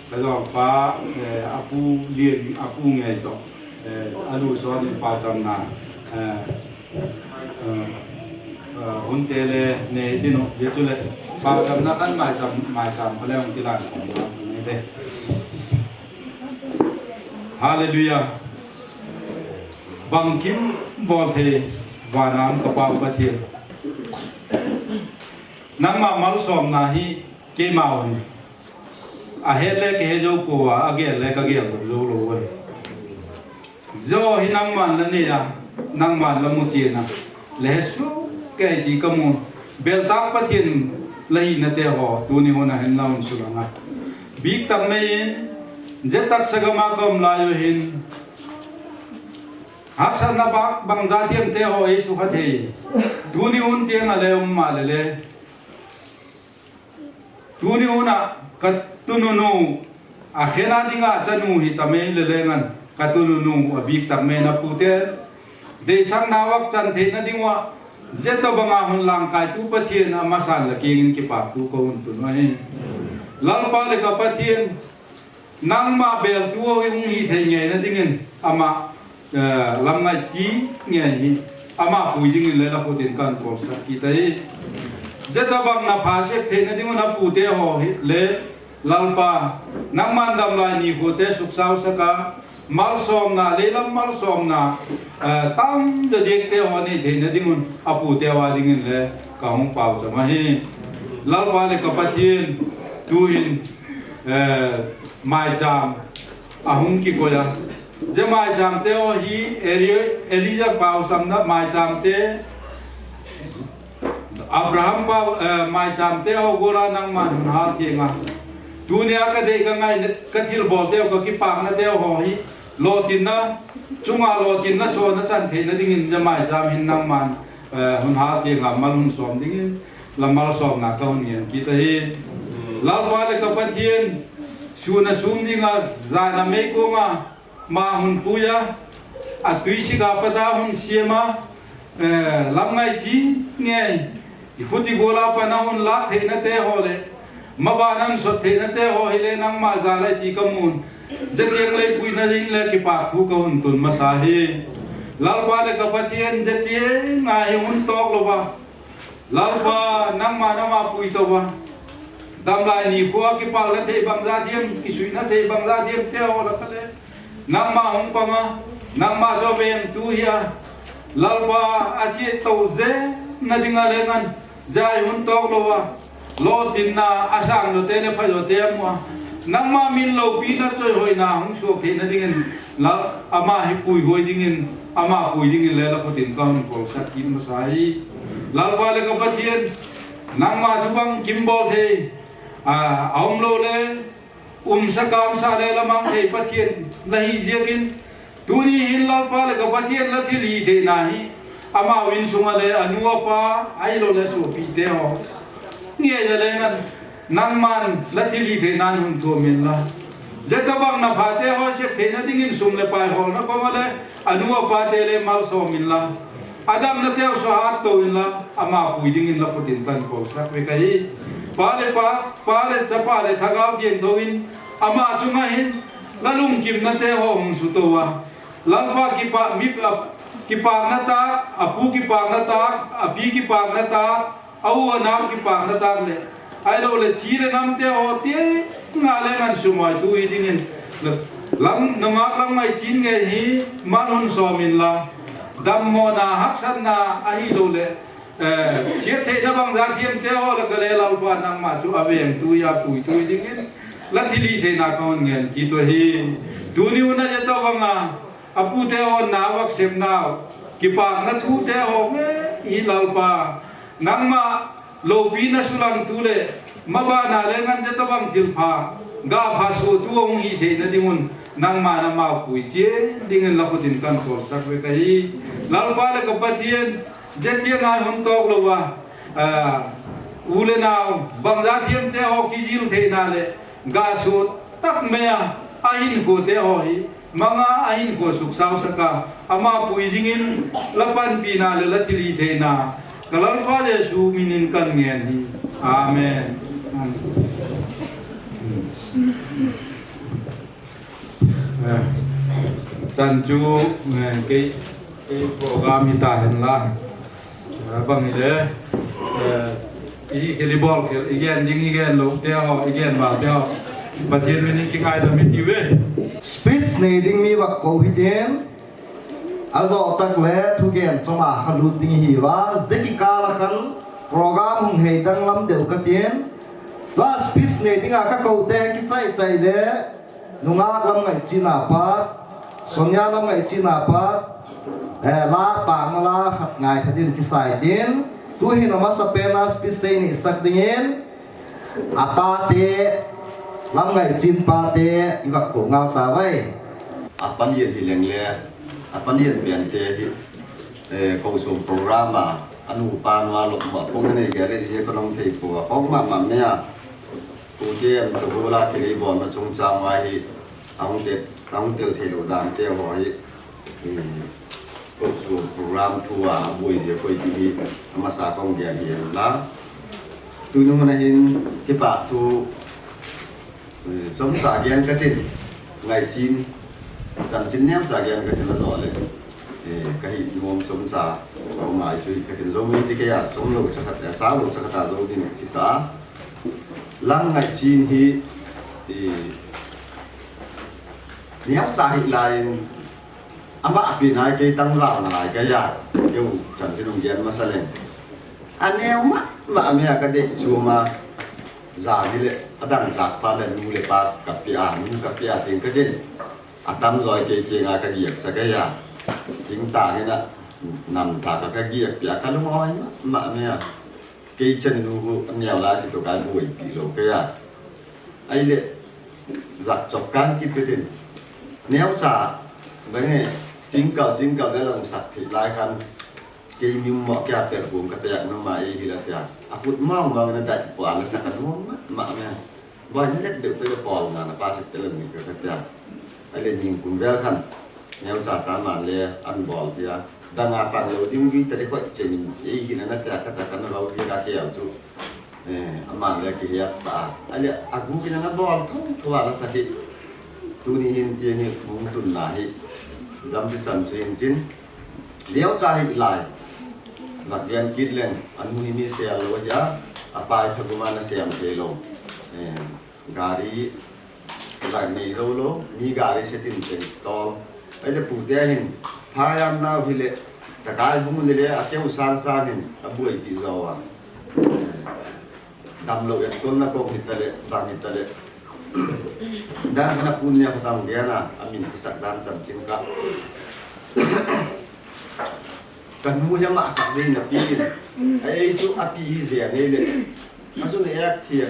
Ka jong pa, eh, apu lien, apu ngei to. Eh, alu son in pau cham na. Eh, Eh, eh, hun te le nei ding u, hichu le. Pau cham na kan mai cham, mai cham ka le hung kilan kong na nei de. Hallelujah. Bangkim bol thei, vanam ka Pau Pathen. Nangma malsomna hi keima un. Ahet le kahe jou pouva, agel le kagel jou lou uve. Jou hi nangman la neiya, nangman la muchen a, la hesoh kei ti kamu. Beltah Pathen la hina te ho, tuni hun a hin la hun sulanga. Biktak mei in, jetak sagam a ka um lai u hin. Haksatna bang, bang jat hiam te ho eisukha thei. Tuni hun tiang a le um ma le le. Tuni hun a ka tununu, akhen a dinga chanu hi tamei le lengan, ka tununu abiktak mei na pute. Deisang na vak chan theina ding uva, jeto banga hun langkai tu Pathen amasan la kingin kipah tu ka hun tun u ahi. Lalpa le ka Pathen, nangma bel tu ho hi hung hi thei ngeina dingin ama, eh, lamngai chi ngei hi ama pui dingin le la khutin kan kolsak kit ahi. Jeto bang na pha sep theina dingun apu te ho hi le Lalpa, nangman damlai nikho te suksau saka, malsomna, leilam malsomna, eh, tam jo diak te ho nei theina dingun apu te uva dingin le ka hung pau cham ahi. Lalpa le ka Pathen, tuin, eh, maicham ahung kikoi a. Je maicham te ho hi Eli-, Elijah pau samna maicham te, Abraham pau, eh, maicham te ho gora nangman hun hal theng a. Tunia ka dei ka ngai ka thilbol te ho, ka kipakna te ho hi lotinna, chunga lotinna sona chan theina dingin je maicham hin nangman, eh, hun hal theng a mal hun som dingin. La malsomna ka hun ngen kit ahi. Lalpa le ka Pathen, sun a sum dinga, jan a meikong a, ma hun pui a, atui sik a pat a hun siam a, eh, lamngai chi ngei, i khut i gol a pat a hun lak theina te ho le, maban a hun sot theina te ho hi le nangma jal ahi ti ka mun. Jatiang lei puina ding le kipak thu ka hun tun masa hi. Lalpa le ka Pathen, jatiang a hi hun tok lou va. Lalpa, nangman ama pui tou va. Damlai nikho a kipalna thei bang jat hiam, kisuina thei bang jat hiam te ho la ka le. Nangma hung pang a, nangma jo veng tu hi a. Lalpa, ache tou jeng na ding a le ngan. Jai hun tok lou va. Lotinna, asang jo te le pha jo te amu a. Nangma min loupina choi hoina hung suak theina dingin. Lal, ama hi puihoi dingin, ama pui dingin le la khutin ka hun kolsak kit masa hi. Lalpa le ka Pathen, nangma chu bang kim bol thei, A, aum lou le, umsa kamsa le lamang thei Pathen la hi ziakin, tuni hin Lalpa le ka Pathen la thilhithei na hi, amau in sunga le anu apa, ahilou le sopi te ho. Nge ja le ngan, nangman la thilhithei nan hun thum in la. Zeta bang na pha te ho sep theina dingin sum le pai ho na koma le, anu apa te le malsom in la. Adam na teu so hat to in la, ama pui dingin la putin tan kol sak ve ka hi. Pa le pa, pa le chapa le thagau thiangtho in, ama chunga hin, la lungkim na te ho hung su to a. Lalpa kipa, mi, a, kipak na ta, apu kipak na ta, api kipak na ta, a u a nau kipak na ta le. Ahilou le chi le nam te ho te, nga le ngan sumoi tu hi dingin. Lam, nungak lam ngai chin nge hi, man hun som in la. Dammo na haksat na ahilou le. Eh, chia thei na bang za thiam te ho le ka le Lalpa nangma chu a veng tu ya pui tu dingin. La thilhithei na ka hon ngen ki to hi. Tuni u na ja to banga. Apu te ho na vak sem na. Kipak na thu te ho nge hi Lalpa. Nangma lopi na sulang tu le. Mabana le ngan ja to bang thil pha. Ga pha su tu hung hi thei na dingun. Nangma na mau pui chia. Dingin la khutin kan kol sak ve ka hi. Lalpa le ka Pathen. Zet dia ngai hon tok lou a, ah, u le nau, bangza thiam te ho kijil theina le, ga su tak mai a, ahin ko te ho hi, manga ahin ko suk sau saka, ama pui dingin, la panpi na le, la thilhithei na, ka Lalpa Jesu minin kan ngen hi. Amen. Amen. Eh, chan chu, eh, kei, kei program hi ta hen la. Eh, bang hi le, eh, i, i li bol khel, i gen ding, i gen lou te ho, i gen val te ho. Pathen min in kingaidam hi ti ve. Speech nei ding mi vak ko hi ten. A zo tak le thugen chom a kha lut ding hi va. Zeki kal a khan program hung hei danglam deu ka ten. Tua speech nei ding a ka ko te kichai chai le. Nungak lam ngaichin a pat, Sonia lam ngaichin a pat, eh, la pang la khat ngai khat in kisai tin, tu hin a masapen a speech sei ni sak dingin, a pa te, lam ngaichin pa te, i vak ko ngau ta vai. A pa lian hi leng le, a pa lian pian te hi, eh, ko sum program a, a nu pa nu a lop ma, pong nei ke le, je ko nong thei ko, a pong ma ma me a. Tute an to bula thil i bolna chungchang a hi, a hung tel, a hung tel thei lou dan te ho hi, eh, ko su program thu a, a boi je koi ti hi, a masa kong gen hi la. Tuni hun a hin, kipa thu, eh, chomcha gen ka tin, ngaichin, chanchin neocha gen ka tin a zo le. Eh, ka hi nuam chomcha, ka um ai chu ka tin zo mi ti ke ya, chom lou cha khat, eh, sa lou cha khat a zo ding kisa. Lam ngaichin hi, eh, neocha hi lai in, ama pi nai kei tangval na lai ka ya, keu chanchin um gen masa leng. A neo ma, ma me a ka dei chu ma, za ni le, a dang za pa le nu le pa ka pi a, nu ka pi a ting ka din. A tamjo kei kei nga ka giak sa ka ya. Thingtang in a nam tha ka ka giak pia ka lung oi ma, ma me a. Kei chan nu bu neo la ti to ka bu oi ti lo ka ya. Ai le, zak chok kan ki pe tin. Neo cha, ba nge, tingkal, tingkal de lang sak thei lai khan. Kei mi mo kya per bung ka tek no ma ei hi la tia. A kut ma ma na dai po a la sa ka no ma, ma me. Boi ni let deuh te le pol na na pa se te le ni ka tia. Ai le ning kum vel khan. Neo cha cha ma le an bol tia. Dang a pan lo ding vi te le khoi che ni. Ei hi na na tia ka ta ka na lo tia ka ke au chu. Eh, ama le ki hiat ta. Ai le a gu ki na na bol thong thua la sa ki. Tuni hin ti ni mung tun na hi. Dam ti chan chu hin tin. Leo cha hi lai. Vak gen kit leng, a nu hi mi sel lo hi a, a pai tha guma na sem thei lo. Eh, gari, lai nei zo lo, mi gari se tin chen tol. Ai le pu te hin, pha yam nau hi le, ta kai hung le le, a keu sang sang hin, a buai ti zo a. Eh, Damlo en tolna kong hi ta le, bang hi ta le. Dan kana pun nia khatang dia na, a min kisak dan chanchin ka. Ka nu hi ama sak dei na pi in. A ei chu a pi hi zia nei le. A sun ek thia.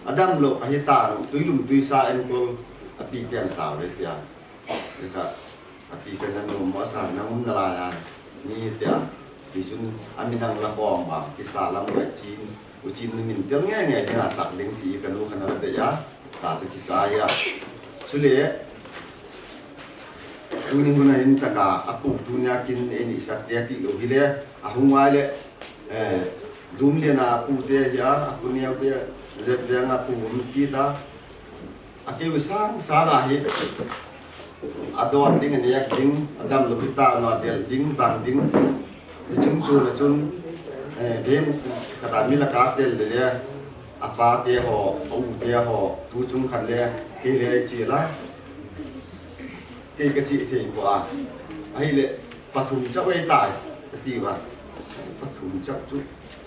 Adam lou ahi ta, tuilum tuisa enkol api ken sao le tia. Eka, api ken na nom mo sa na um na la ya. Ni tia. Ti sun amin ang la kong ba, kisa lam ka chin, u chin ni min tel nge nge ni na sak ding ti ka lu khana la de ya. Ta tu kisa ya. Chule, tuni hun a hin taka, a pu tunia kin e ni sak te ti lo hi le, a hung ai le, eh, dum le na pu te ya, a pu neo te, zet le nga pu um ki ta, a keu sang, sang a hi, a don ding, a nek ding, a dam lo hi ta, na del ding, bang ding, a chung chu na chun, eh, dem, ka ta mi la ka tel le le, a pa te ho, a u te ho, tu chung khan le, ke le chi la. Kei ka chi thei ko a. Ahile, pathum chau ei tai, ka ti va. Pathum chau chu.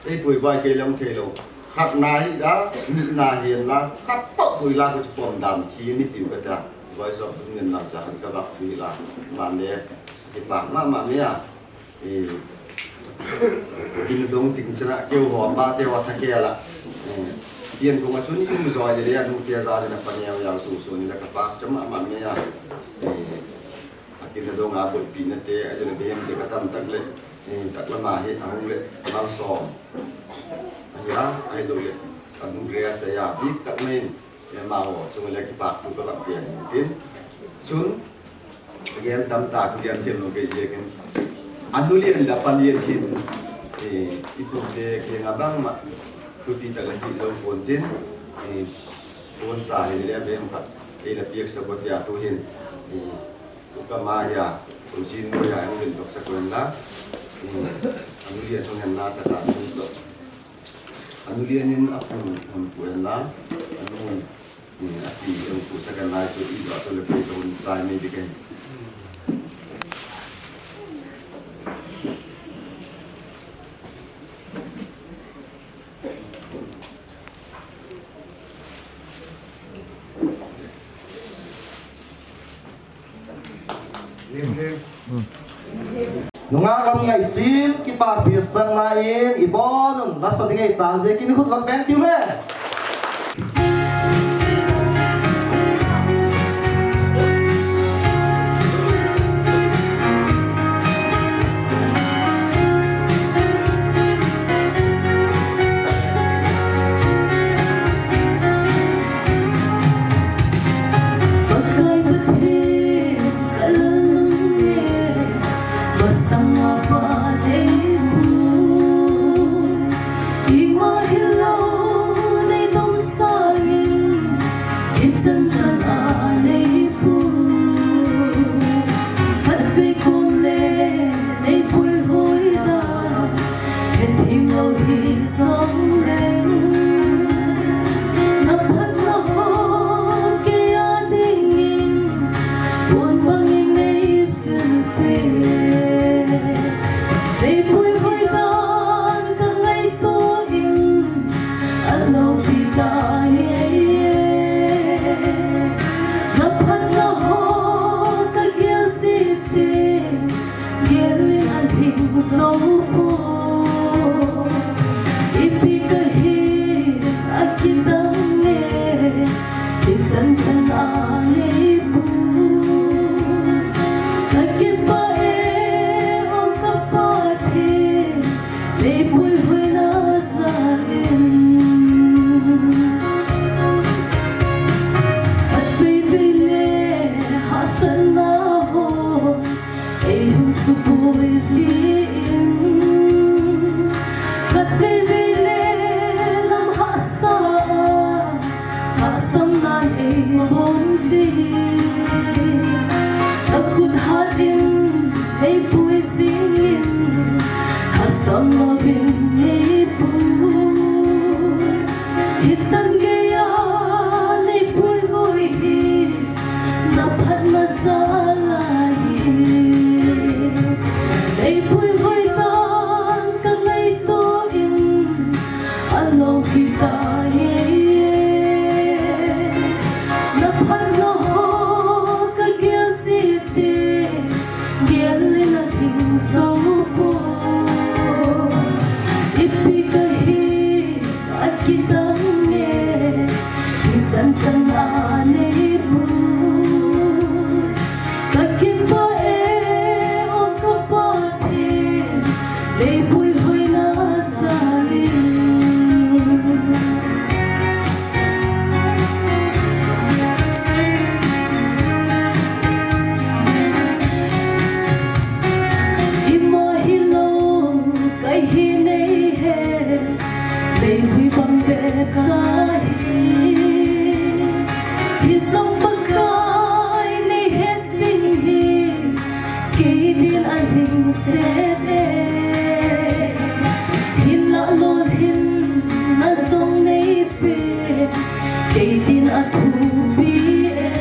Ei pui vai kei long thei lo. Khat na hi da, ni na hi la, khat pa pui la ko chu pom dam thi ni ti ka ta. Vai so pun ngen na cha han ka bak pui la. Ma ne, ki pa ma ma me a. Eh, kin dong ting chana keu ho pa te wa tha ke la. Eh, pian ko ma chun i um zoi le le, nu ke za le na pa ne ya su su ni la ka pa cha ma ma me a. Eh, Akin a dong a boipi na te, a dong a behem te ka tam tak le, eh, tak lama hi, a hung le, mal som. Ahi a, ahi lo le, a nu re a sa ya, bik tak mai, eh, ma ho, chung le kipak tu ka bak pian tin. Chun, again tam ta, tu again thil no ke je ken. A nu lian la pa lian hin, eh, i tu te ke nga bang ma, tu pi tak le ti lo pon tin, eh, pon sa hi le behem khat, eh, la piak sa ko tia tu hin, eh, Uka maya, ujin maya, ang bin tok sa kuen la. Hmm. Anu lian hong hen la, kata anu tok. Anu lian in a pu, hong pu hen la. Anu, hmm, a pi, hong pu sa kan la, so i do, so le pe, so hong sa me di kan. Nunga kam ngai chin, kipa pi sang na in, i bon un, nasa ding ei ta, je kin khut vak beng tiu le. Hui bang bep kahi, hi jong Pakai nei het ding hi, kei din alhingset e. Hinlah lolhinna jong nei pe, kei din athupi e.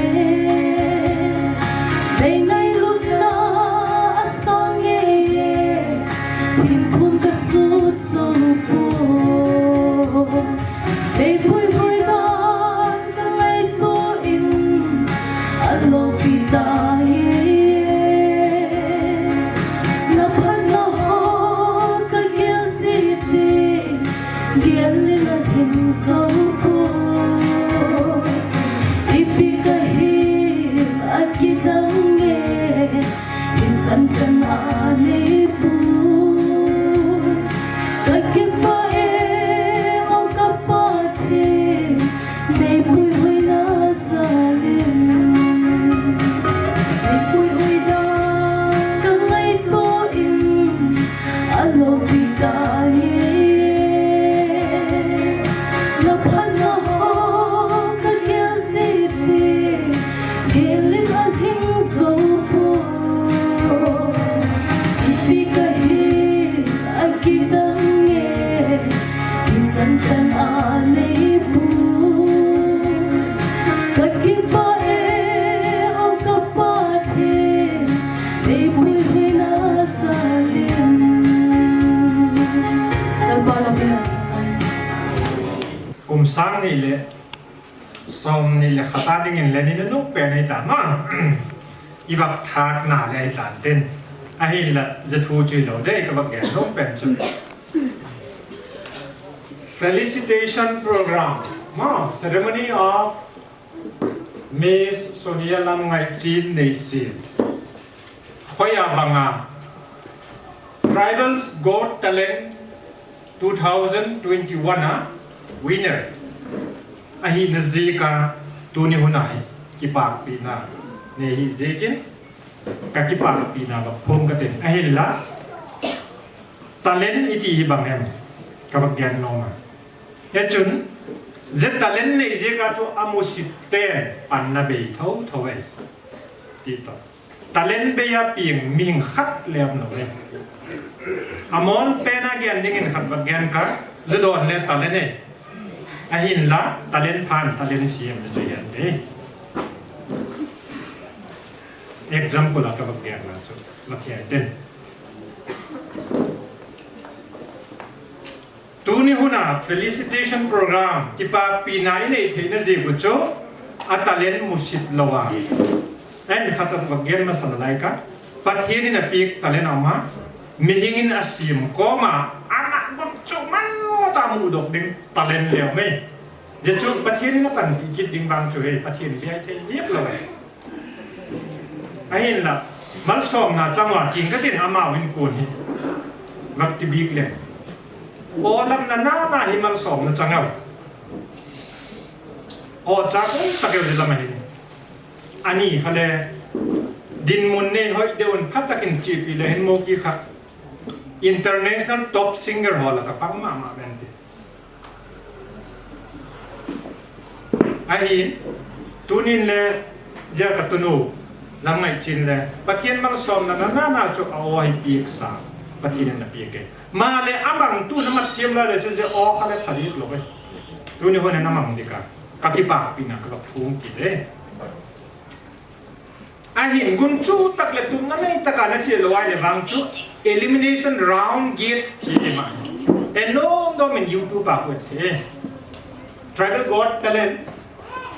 Nei ngailutna asang ngei e, hinthum kasut jong poi. Nei puihui dan kangaito in, alopi tai e. Naphatna ho kagel jeh in, gel in alhing jou poi. Ipi kahi, akidang e, hichan chan a nei pui. Kakipah e, o ka Pathen, nei puihuina jal in. Nei puihui dan kangaito in, alopi tai e. Naphatna ho kagel jeh in, gel in alhing jou poi. Ipi kahi, akidang e, hichan chan a nei pui. Kakipah e, o ka Pathen, nei puihuina jal in. Lalpa loupi na. Kum sang ni le som ni le khat a dingin le ni nunung pen ahi ta ma. I vak thak na le ahi tan tin. Ahinla, ja thu chu hilou dei, ka vak gen nung pen chu. Felicitation program. Ma, ceremony of Miss Sonia Lamngaichin Neisel. Hoiya banga Tribal Got Talent two thousand twenty-one a winner ahina jeh a tuni hun a hi kipapina nei hi jeh in ka kipapina vak phong ka tin ahinla talent iti hi bang em ka vak gen nom a. Hichun, je talent nei jeh a chu amusit ten panna bei tho tho e. Ti to. Talent bei a pieng mihing khat le um lou e. Amon pen a gen dingin khat vak gen ka, ju don le talent e. Ahinla, talent phan, talent siam le ju hian e. Example a ka vak gen na chu, vak hian den. Tuni hun a felicitation program, kipapina i nei theina jeh u chu, a talent musit lou a. Ahin khat a vak gen masa lai ka, Pathen in a pek talent a um a, mihing in a siam kom a, ama got chu man ngot a mu dok ding talent le um e. Je chu Pathen in a panpi kit ding vang chu hi, Pathen bia thei liap lou e. Ahinla, malsomna chang uva, king ka tin amau in kun hi. Vak ti bik le. O lam na na na hi malsomna chang uva. O cha kun ta keu di lam ahi. Ani kha le. Dinmun nei hoi deuh un phat takin chipi le hin mo ki kha. International top singer ho la ka pang ma ma men ti. Ahin, tunin le, ja ka tunu, Lamngaichin le, Pathen malsomna na na na chu a o hi piak sa, Pathen in a piak e. Ma le a bang tu na mat thiam la le chu je o kha le pha dik lou e. Tuni hun na mang dik a, ka kipapina ka phung kit e. Ahin gun chu tak le tum na nei taka na che lou ai le vang chu elimination round gate chi ti ma. E nom nom in YouTube a ko the. Tribal Got Talent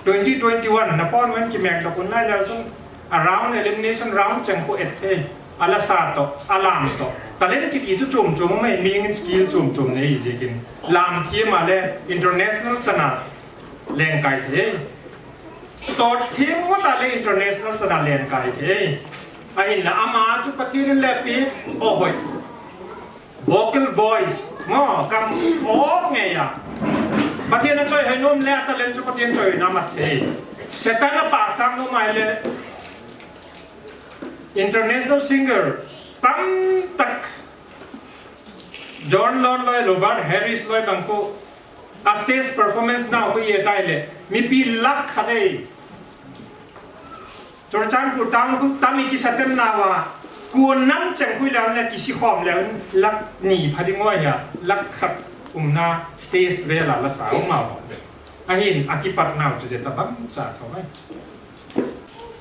twenty twenty-one na phone wen ki mek lo kun lai la chung a round elimination round chang ko et the. Ala sa to, alam to. Talent kiti chu chum chum mai mihing in skill chum chum nei ji kin. Lam thi ma le international channel leng kai the. Tot thim ngot a le international channel len kai thei. Ahinla ama chu Pathen in le pi, o hoi. Vocal voice, mo kam o nge ya. Pathen a choi hoi nom le a talent chu Pathen choi na mat thei. Satan a pa chang nom ai le international singer tam tak John Lennon loi, Robert Harris loi bang ko A stage performance nau khu i et a ahile, mipi lakh khat ei. Churachandpur town khu tam i kisa tem nauva, kon nam cheng khu i lam le kisi khom le lakh ni pha ding ngoi a, lakh khat umna stage vel a la sa um a. Ahin, a kipat nau chu jeh tabang cha tho mai.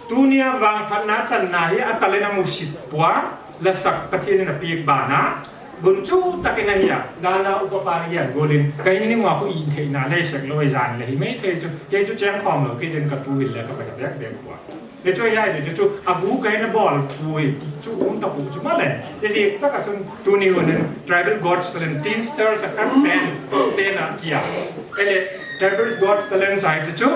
Tunia vangphatna channa hi a talent a musit pua, lasak Pathen in a pek bana, gunchu takin ahi a, dana upa pa ni yan golin, kahin ni ngua khu i theina le sek lo i jan le hi mai thei chu, kei chu cheng khom lo, kei den ka tu hil le ka pa ka bek bek pua. Kei chu ya le chu chu, a gu kahin a bol pui, chu um ta pu chu ma le. Kei si ta ka chun, tuni hun tribal gods talent, teen stars a kan ten, ten a kia. Ele, tribal gods talent sai chu chu,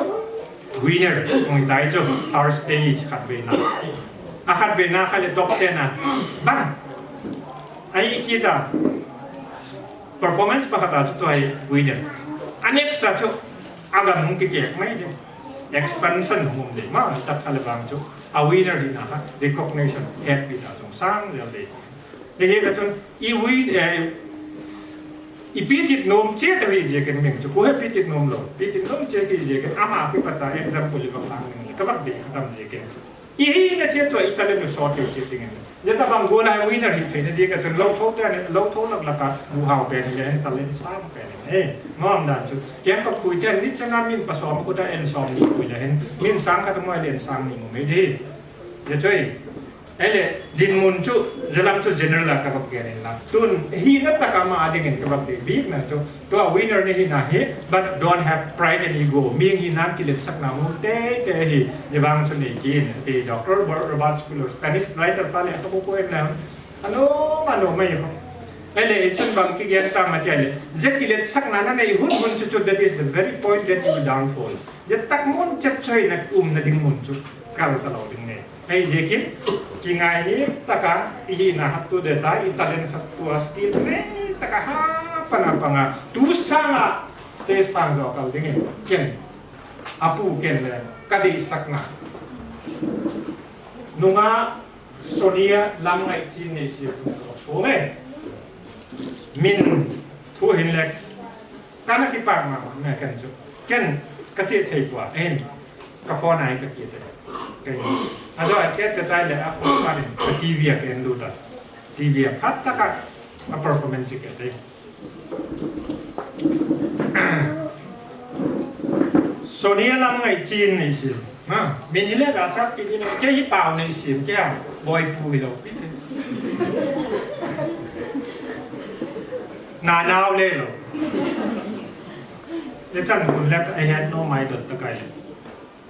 winner, hung tai chu, first stage khat ve na. A khat ve na khat le top ten a. Bang. Ai kita. Performance pa khat a chu tua hi winner. A next a chu, a gam hung kikek mai de. Expansion hung um de. Ma, i tat khat le bang chu. A winner hi na ha, recognition, het pi ta chung sang jel de. Hei, hei ka chun, i ui, eh, i pitit nom che ta hi je ken meng chu, ko he pitit nom lo, pitit nom che ki je ken, ama ki pata example i bang lang ni, ka bak de khatam je ken. I hi na che tua i talent sot che che ting en. Je ta bang go na winner hi phe na je ka chun lo tho ta ne, lo tho lak lak a, bu hao pe ni le, talent sa pe ni. Eh, ngom dan chu, kem ka kui te ni changa min pa som ko ta en som ni kui le hen, min sang ka ta mo le en sang ni mo me de. Je choi. Ele, dinmun chu, jalam chu general a ka bak gen in la. Tun, hi na ta ka ma ding in ka bak de bik na chu. Tua winner ni hi na hi, but don't have pride and ego. Ming hi nan kilet sak na mu te te hi. Jevang chu nei kin. Te Doctor Ro-, Robert Schuller, Spanish writer pa le ka bu ko en na. Ano, ano mai ho. Ele, i chun bang ki gen ta ma te ele. Je kilet sak na na nei hun hun chu chu, that is the very point that you downfall. Je tak mun chet choi na um na ding mun chu. Kal ta lo ding nei. Hei, je kin, kingai ni taka, i hi na hat tu de ta, i talent hat tu a skill ne, taka ha, pana panga, tu sanga, stage sang jo kal ding in, ken, apu ken le, ka dei sak na. Nunga, Sonia, lam ngai chin nei si tu ko me. Min, thu hin le, Kana kipak ma, ma, me ken chu. Ken, ka che thei pua, en. Ka phone ai ka kit e. Ka in. A do a kit ka tai le a phone pa in. Ka T V a ken lu ta. T V a phat ta ka. A performance ke te. Sonia lam ngai chin nei si. Ha, min hi le la chak pi ni le, kei hi Pau nei sim, kei a, Boipu hi lo pi te. Na nau le lo. Le chan kun le, I had no my dot ta kai le.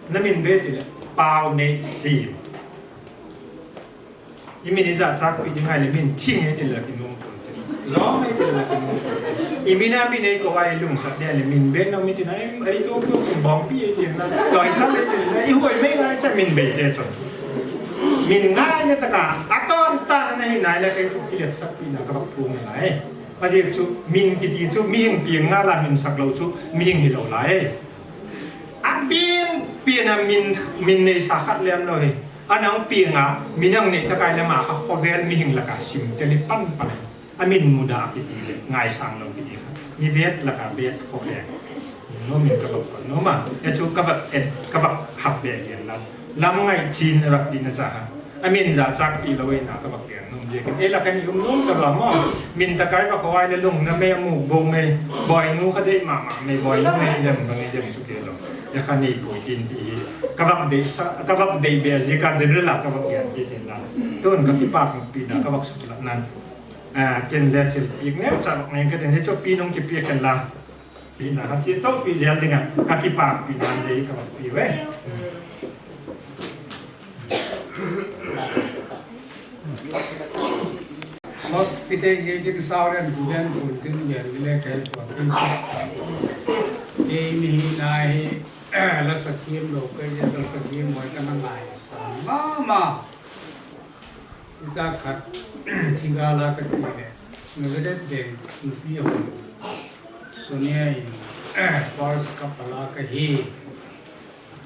Na min be ti le, Pau nei sim. I min i ja chak pi ding ngai le min thing e ti le ki nom ko. Zong e ti le ki nom ko. I min a min e ko ai lung sat de le min be no mi ti na ai do do kun bong pi e ti na. Loi chak e ti na i hoi me ngai cha min be te chon. Min ngai ne ta ka a ton ta na hi nai le kai ku ki le sak pi na ka bak pu ngai. A je chu min ki ti chu mi hing pi nga la min sak lo chu mi hing hi lo lai. A pin, pin a min, min nei sa khat lem lo hi. A nang pin a, min ang nei ta kai lem a kha khovel mihing laka sim te li pan pan. A min muda kiti le, ngai sang lo kiti kha. Mi vet laka vet khovel. No min ka bak, no ma. E chu ka bak et, ka bak hap be gen la. Lam ngai chin rap ti na cha ha. A min ja chak pi lo e na ka bak gen nom je ken. E la ka ni um nom ta ba mo. Min ta kai ba khawai le lung na me mu bo me. Boi nu kha dei ma ma me boi nu me dem ba me dem chu ke lo. Ya kha nei poi tin pi. Ka bak dei sa, ka bak dei be je ka general la ka bak gen pi tin la. Tun ka kipak pi na ka bak suk la nan. A, ken le thil pi ne cha bak ne ka den he cho pi nong ki pi ken la. Pi na ha chi to pi jel ding a, ka kipak pi nan dei ka pi ve. Sot pi te ye ding sao ren bu den bu tin ye le ke ko tin. Ye ni hi na hi, la sa thiem lo ke ye la sa thiem mo ka na ngai. Sa ma ma. Ita khat, thingala ka ti le, Nazareth deng, nupi ho. Sonia in, first couple a ka hi.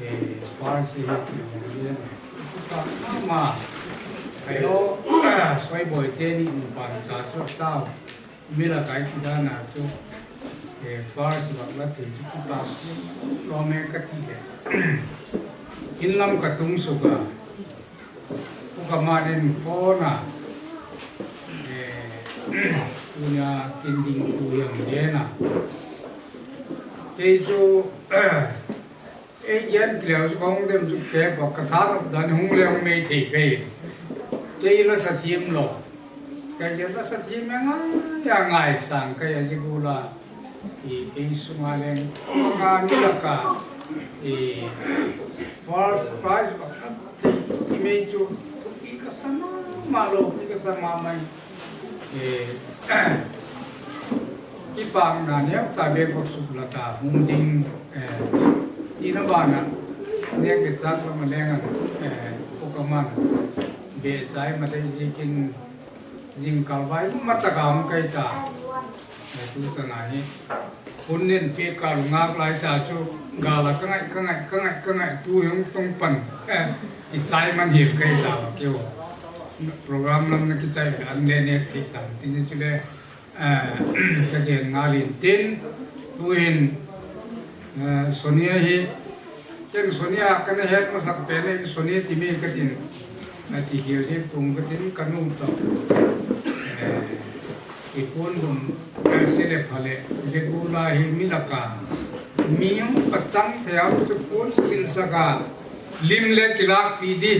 Eh, first hi, Nazareth. Ka ma, ayo, soi boi te ni, nupa ni sa, so sao. Mila kai ti da na chu. Eh, first bak la thei chu kipa lom e kati le. In lam katung suka. Uka manin phone a. Eh, tunia kin ding tu yang dena. Kei chu, eh, Ei, gen kileu chu kong dem chu ke pa ka tha dan hung le hung mei thei kai. Kei la sa thim lo. Ka gen la sa thim e ngai, ya ngai sang kai a ji gu la. I, ei sunga leng. Ka ni la ka. I, first prize pa ka thei. I mei chu thupi ka sa ma, ma lo, pi ka sa ma mai. Eh, kipana neo ta be ko suk la ta hung ding, eh, tina bana ne ke chak la ma lenga, eh, ko ka man be sai ma dei ji kin jing kal vai ma ta ka hung kai ta, eh, tu ta na hi. Hun nen pe ka lu ngak lai ta chu ga la ka ngai, ka ngai, ka ngai, ka ngai tu hung tong pan, eh, i chai man hil kai ta wa keu. Program lam na kichai an le ne thei tam tin chu le, eh, ka gen nga lin tin, tu hin, eh, Sonia hi, ken Sonia ka na het masak pen in Sonia ti mi ka tin, na ti hial hi pung ka tin ka nu to. Eh, i pun dum, eh, se le pha le, le gu la hi mi la ka, mi um ka chang thei au chu pun sin sa ka, Lim le kilak pi di.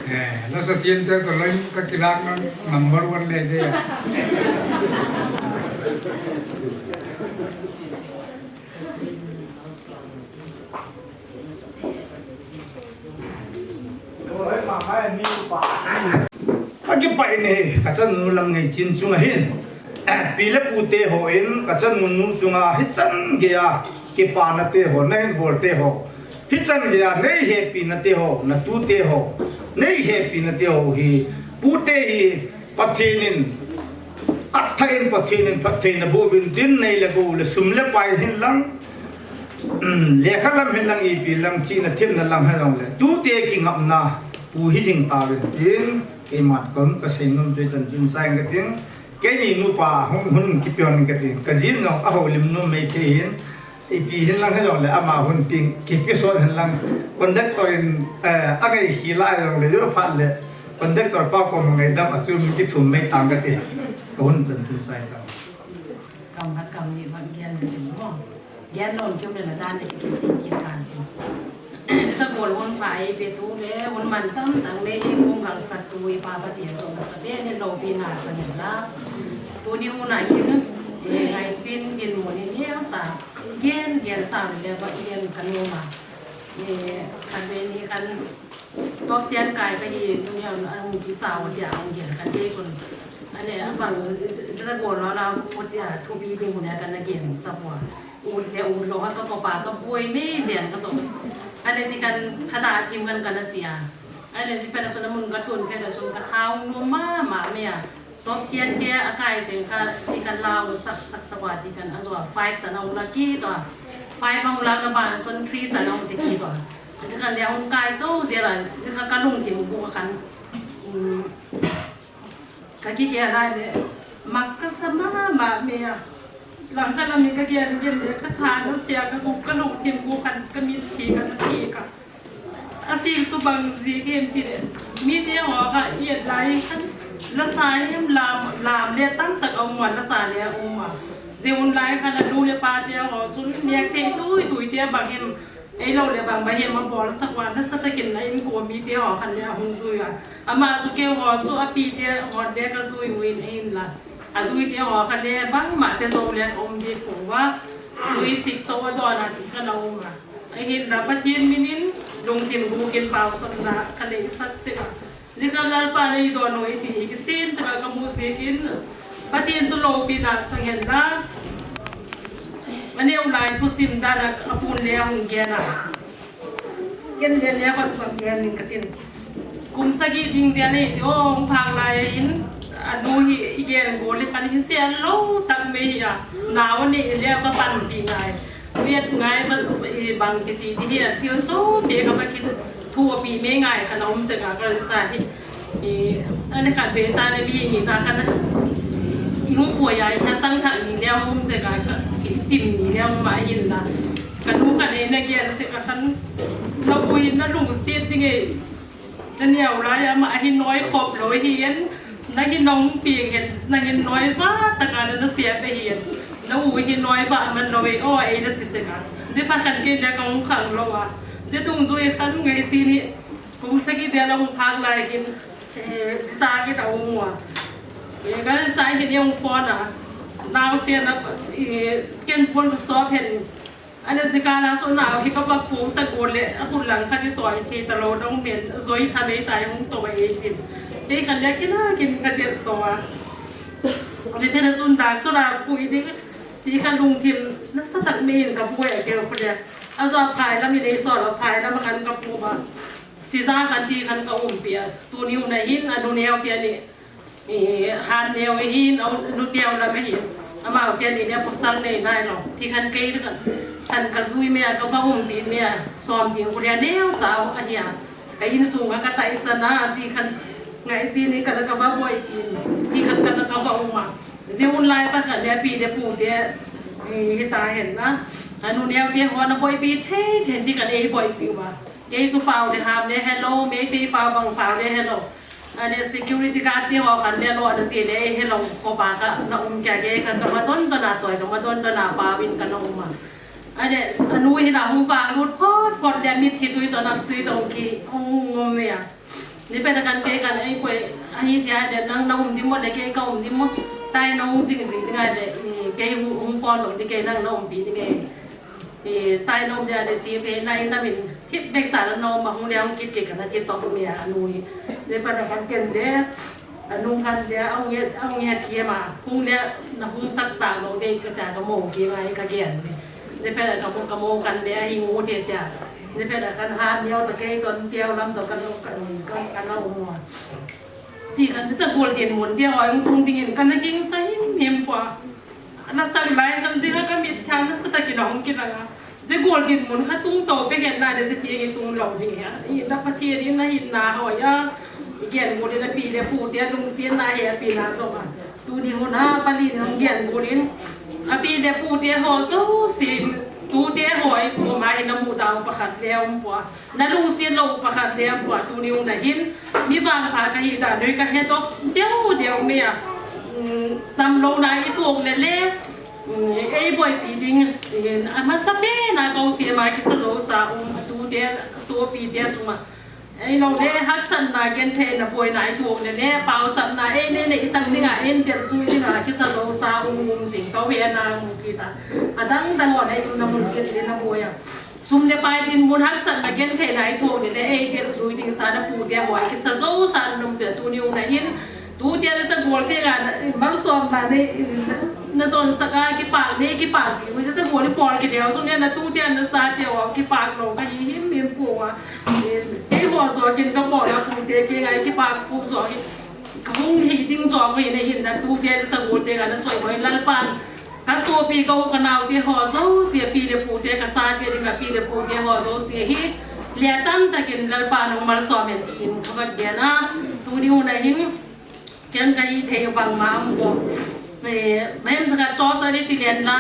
Eh, la sa tien te ko loi ka kilak na number one le de. Ka kipah in hi, ka chanu lam ngei chin chunga hin. Pi le pu te ho in, ka chanu nu chunga, hichan geiya, kipana te ho, na hin bol te ho. Hichan geiya, nei hepi na te ho, na tu te ho. Nei hepi na te ho hi, pu te hi, Pathen in, athah in Pathen in, Pathen na bu vin tin nei le go le sum le pai hin lang. Lekha lam hin lang ipi lang chi na thim na lang ha jong le. Tu te ki ngap na, pu hi jing ta vin tin. Kei mat kom ka sei nom pe chan chun sai ka ting. Kei ni nupa hung hun kipion ka ting. Ka jin no a ho lim nom mei thei hin. Ipi hin lang ha jong le ama hun ping kipi son hin lang. Conductor in, eh, a ngai hi la jong le yo phat le. Conductor pa ko ngai dam a chu mi ki thum mei tang ka ting. Ka hun chan chun sai ta. Kam khat kam ni bang gen tin mo. Gen lon kiu le la dan le ki si ki kan tin. Sa gol hun pa ai pe tu le hun man tam tang le i kum gal sa tu i pa pa ti so sa pe ni lo pi na sa ni la. Tu ni hun a i e ngai chin din mo ni ni ang sa. Gen gen sa le ba gen kan mo ma. E kan be ni kan Top ten kai ka hi, tunia, a hung kisa u tia, a hung gen ka kei sun. Ane, a bang, zira go lo la, u tia, thupi ding u ne ka na gen, cha bua. U le u lo ha ka ko pa, ka boi mei zen ka to. Ane, ti kan, thada thim kan ka na chia. Ane, ti phe na sun, mun ka tun phe na sun, ka thau nu ma, ma mei a. Top ten te a kai cheng kha, ti kan lau sak, sak, sak wa, ti kan a zo five chan a hung la ki to. Five a hung la na ba, sun three chan a hung ti ki to. Ti kan le hung kai to, zia la, ti kha ka lungthim bu khan. Um, ka ki ke lai le, mak ka sa ma, ma me a. Lang ka la mi ka gen, gen le, ka tha na sia, ka gup ka lungthim bu khan, ka mit thi, ka na thi ka. A sing chu bang zi kem ti le. Mi te ho ka i et lai khan la sa hem lam, lam le tam tak a um a, la sa le a um a. Zi un lai khan a lu le pa te ho chun nek thei tui tui te bang hem. Ei lo le bang ba hem a bol sak wan la sa takin la in ko mi te ho khan le a hung zui a. Ama chu keu ho chu a pi te ho le ka zui uin ein la. A zui te ho khan le bang ma te zo le um di ko wa. Tui sik cho wa do na ti khan a um a. Ahinla Pathen min in lungthim gukin pausapna ka nei sak sih a. Zikha Lalpa nei don noi ti hi kichen taka ka mu sih in Pathen chu loupina chang hen la. Aneu lai thusim dan a pun le hung gen a. Ken le le kon kon gen ning ka tin. Kum sagi ding dia nei ti ong phang lai in, anu hi i gen go le kan hi se lo tak me hi a. Nau ni le ba pan pi ngai. Viet ngai ba, i bang kiti ti hi a thil so se ka ba kin thu pi me ngai ka na um se ka ka sa hi. I, ani khat be sa ne mi ni ta ka na. Ihung pui a, ina chang thah ni leh um sek a, ka, kichim ni leh um ahin la. Ka nu ka nei na gen sek a khan, na u hin na lungset ding e. Na neo lai a ama hin noi khop lou hi en, na hin nong pi hen, na hin noi va taka na, na sia pe hi en. Na u hin noi va man lou e, o ei na ti sek a. Di pa kan ke le ka hung khang lou a. Di tung zui khan ngai si ni, kum sagi bia la hung phak lai hin, eh, sa ki ta hung wa. Eh, ka sa hi ni hung phone a. Nau sia na, eh, ken phone ko so phen. Ana zika na so na hi ka pa pu sa go le, a pu lang kha ni toi thei ta lou dong men, zoi tha mei tai hung to e tin. Ei khan le kin a kin ka de to a. Le te na chun dak to la pu i ding. Ti kha lungthim nasa tak mei in ka pu e ke khu le. A zo phai lam i le so lo phai lam khan ka pu ba. Si za khan ti khan ka um pi a. Tuni u na hin a nu neo ti a ni. Eh, han neo hin, a nu teu lam hin. Amau teu ni ne pasal nei nai lo. Ti khan kei khan, khan ka zui me a, ka va um pi me a, som ding u le neo chau a hi a. Ka insung a ka taisan a, ti khan ngai si ni ka la ka va boi pi. Ti khan ka la ka va um a. Zia un lai pa khan le pi le pu te, eh, hi ta hen na. A nu neo te ho na boi pi thei thei ti khan ei boi pi u a. Kei chu pau le ham le hello, Meitei pau bang pau le hello. Ane security guard te ho khan le lo, ana si le, eh, hello, ko pa ka na um kya ke, ka, ka ma don don a toi, ka ma don don a pa win ka na um a. Ane, a nu hi na hung vang lut phot phot le mit hi tui to na tui to ki, hung ngom me a. Ni pe na kan ke kan ei koi, a hi thia le nang na um dim mo le ke ka um dim mo. Tai na hung jing jing ding a le, ni ke hung, hung pon lo ni ke nang na um pi ni ke. Eh, tai nom dia le chi phe na in na min hit bek cha na nom ma hung le hung kit ke ka na kit to mi a nu hi. Le pa na kan ken de, a nu kan de, a hung ye, a hung ye thi ma, hung le na hung sak ta lo de ka ta ka mo ke ngai ka gen de. Le pa na ka mo, ka mo kan de, a hi ngu de tia. Le pa na kan ha neo to ke ton teo lam to kan, kan, kan, kan na um mo. Ti kan ta gol den mon de, hoi hung tung ding in kan na ging cha him him po. Ana sang lai kan ding a ka mit tha na sa ta ki na hung ki na nga. Ze gol din mun kha tung to pe gen na de ze ti ngi tung lo ding he. I na Pathen in na hin na ho ya. I gen gol in na pi le pu te lungsiat na he pi na to ma. Tuni hun a pali na hung gen gol in. A pi le pu te ho so sin. Tu te ho ai ko ma hin na mu ta u pakhat le um po. Na lungsiat lou pakhat le um po tuni u na hin, mi vangpha ka hi dan doi ka he to, deu deu me a, mm, tam lou na i tuak le le, mm, ei boipi ding, in, a masapen a ko sia ma kisa lou sa um, a tute, sopi te chunga. Ei lou le, haksatna gentheina boina i tuak le le, paochatna ei nei nei i sang ding a, ei del tui ding a, kisa lou sa um um ding, ko he na um kita. A dang dang o nei um na mun kit le na boi a. Sum le pai dinmun haksatna gentheina i tuak le le, ei del zui ding sa na pu te ho, kisa zo sa na nung te tuni u na hin, tu te na ta gol te ga na, malsomna nei, na don saka kipak nei, kipak zi, u te ta gol i pol ki deu, sum le na tu te na sa te ho, kipak lou ka hi him him pu wa. Ei ho zo kin ka mo na pu te ke ngai kipak pu zo hi. Ka hung hi ding zo ko hi na hin na tu te na ta gol te ga na soi ko Lalpan. Ka sopi ka u ka nau te ho jouse, pi le pu te, ka chate ding a pi le pu te ho jouse hi, leh tamtah in Lalpan hung malsom hen tin ka va gen a, tuni u na hin, ken ka hi thei u bangma um ko. Eh, mahem saka cho sa le ti len la,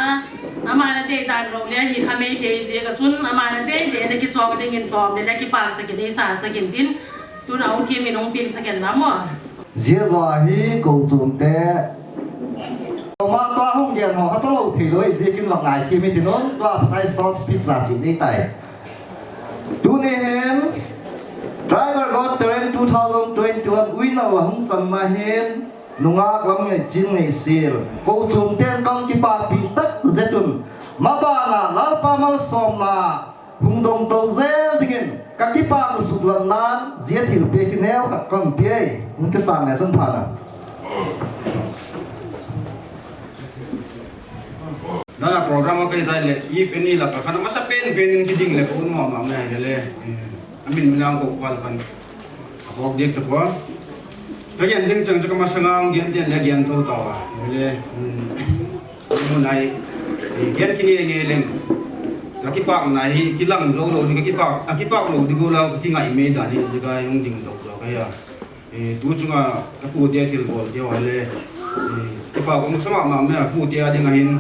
ama na te dan lou le hi kha mei thei je ka chun, ama na te le na kichok ding in tom le, le kipak tah in ei sa sa kin tin, tun a u thi mi nung ping sa ken la mo. Zia va hi ko chum te. Toma tua hung gen ho, ha tolo thei loi, zia kin vak ngai thi mi ti non, tua patai short speech za ti nei tai. Tuni hin, Tribal Got Talent two thousand twenty-one winner la hung channa hin, nungak lam ngei chin ngei sil. Ko chum ten kam kipapi tak zetun, mabana Lalpa malsomna, hung dong to zel dingin, ka kipak u suklan nan, zia thil pia ki neu khat kan pia ei, hung kisan le chun pha na. Nana program a kai dai le, if any la ka khan masa pen pen in kiding le ko un ma ma na le le. Eh, amin minang ko pal khan. Apok dik to ko. Ka gen ding chang chang ka masanga ang gen ding le gen tho ta wa. Le, um, mun ai, eh, gen kini nge leng. Ka kipak na hi, kilang lo lo ni ka kipak, a kipak lo di go la, ka kingai me da ni, ni ka yung ding lo lo ka ya. Eh, tu chunga, ka pu dia thil bol dia wa le. Eh, Pa kong sa mama me a, pu te a ding ahin,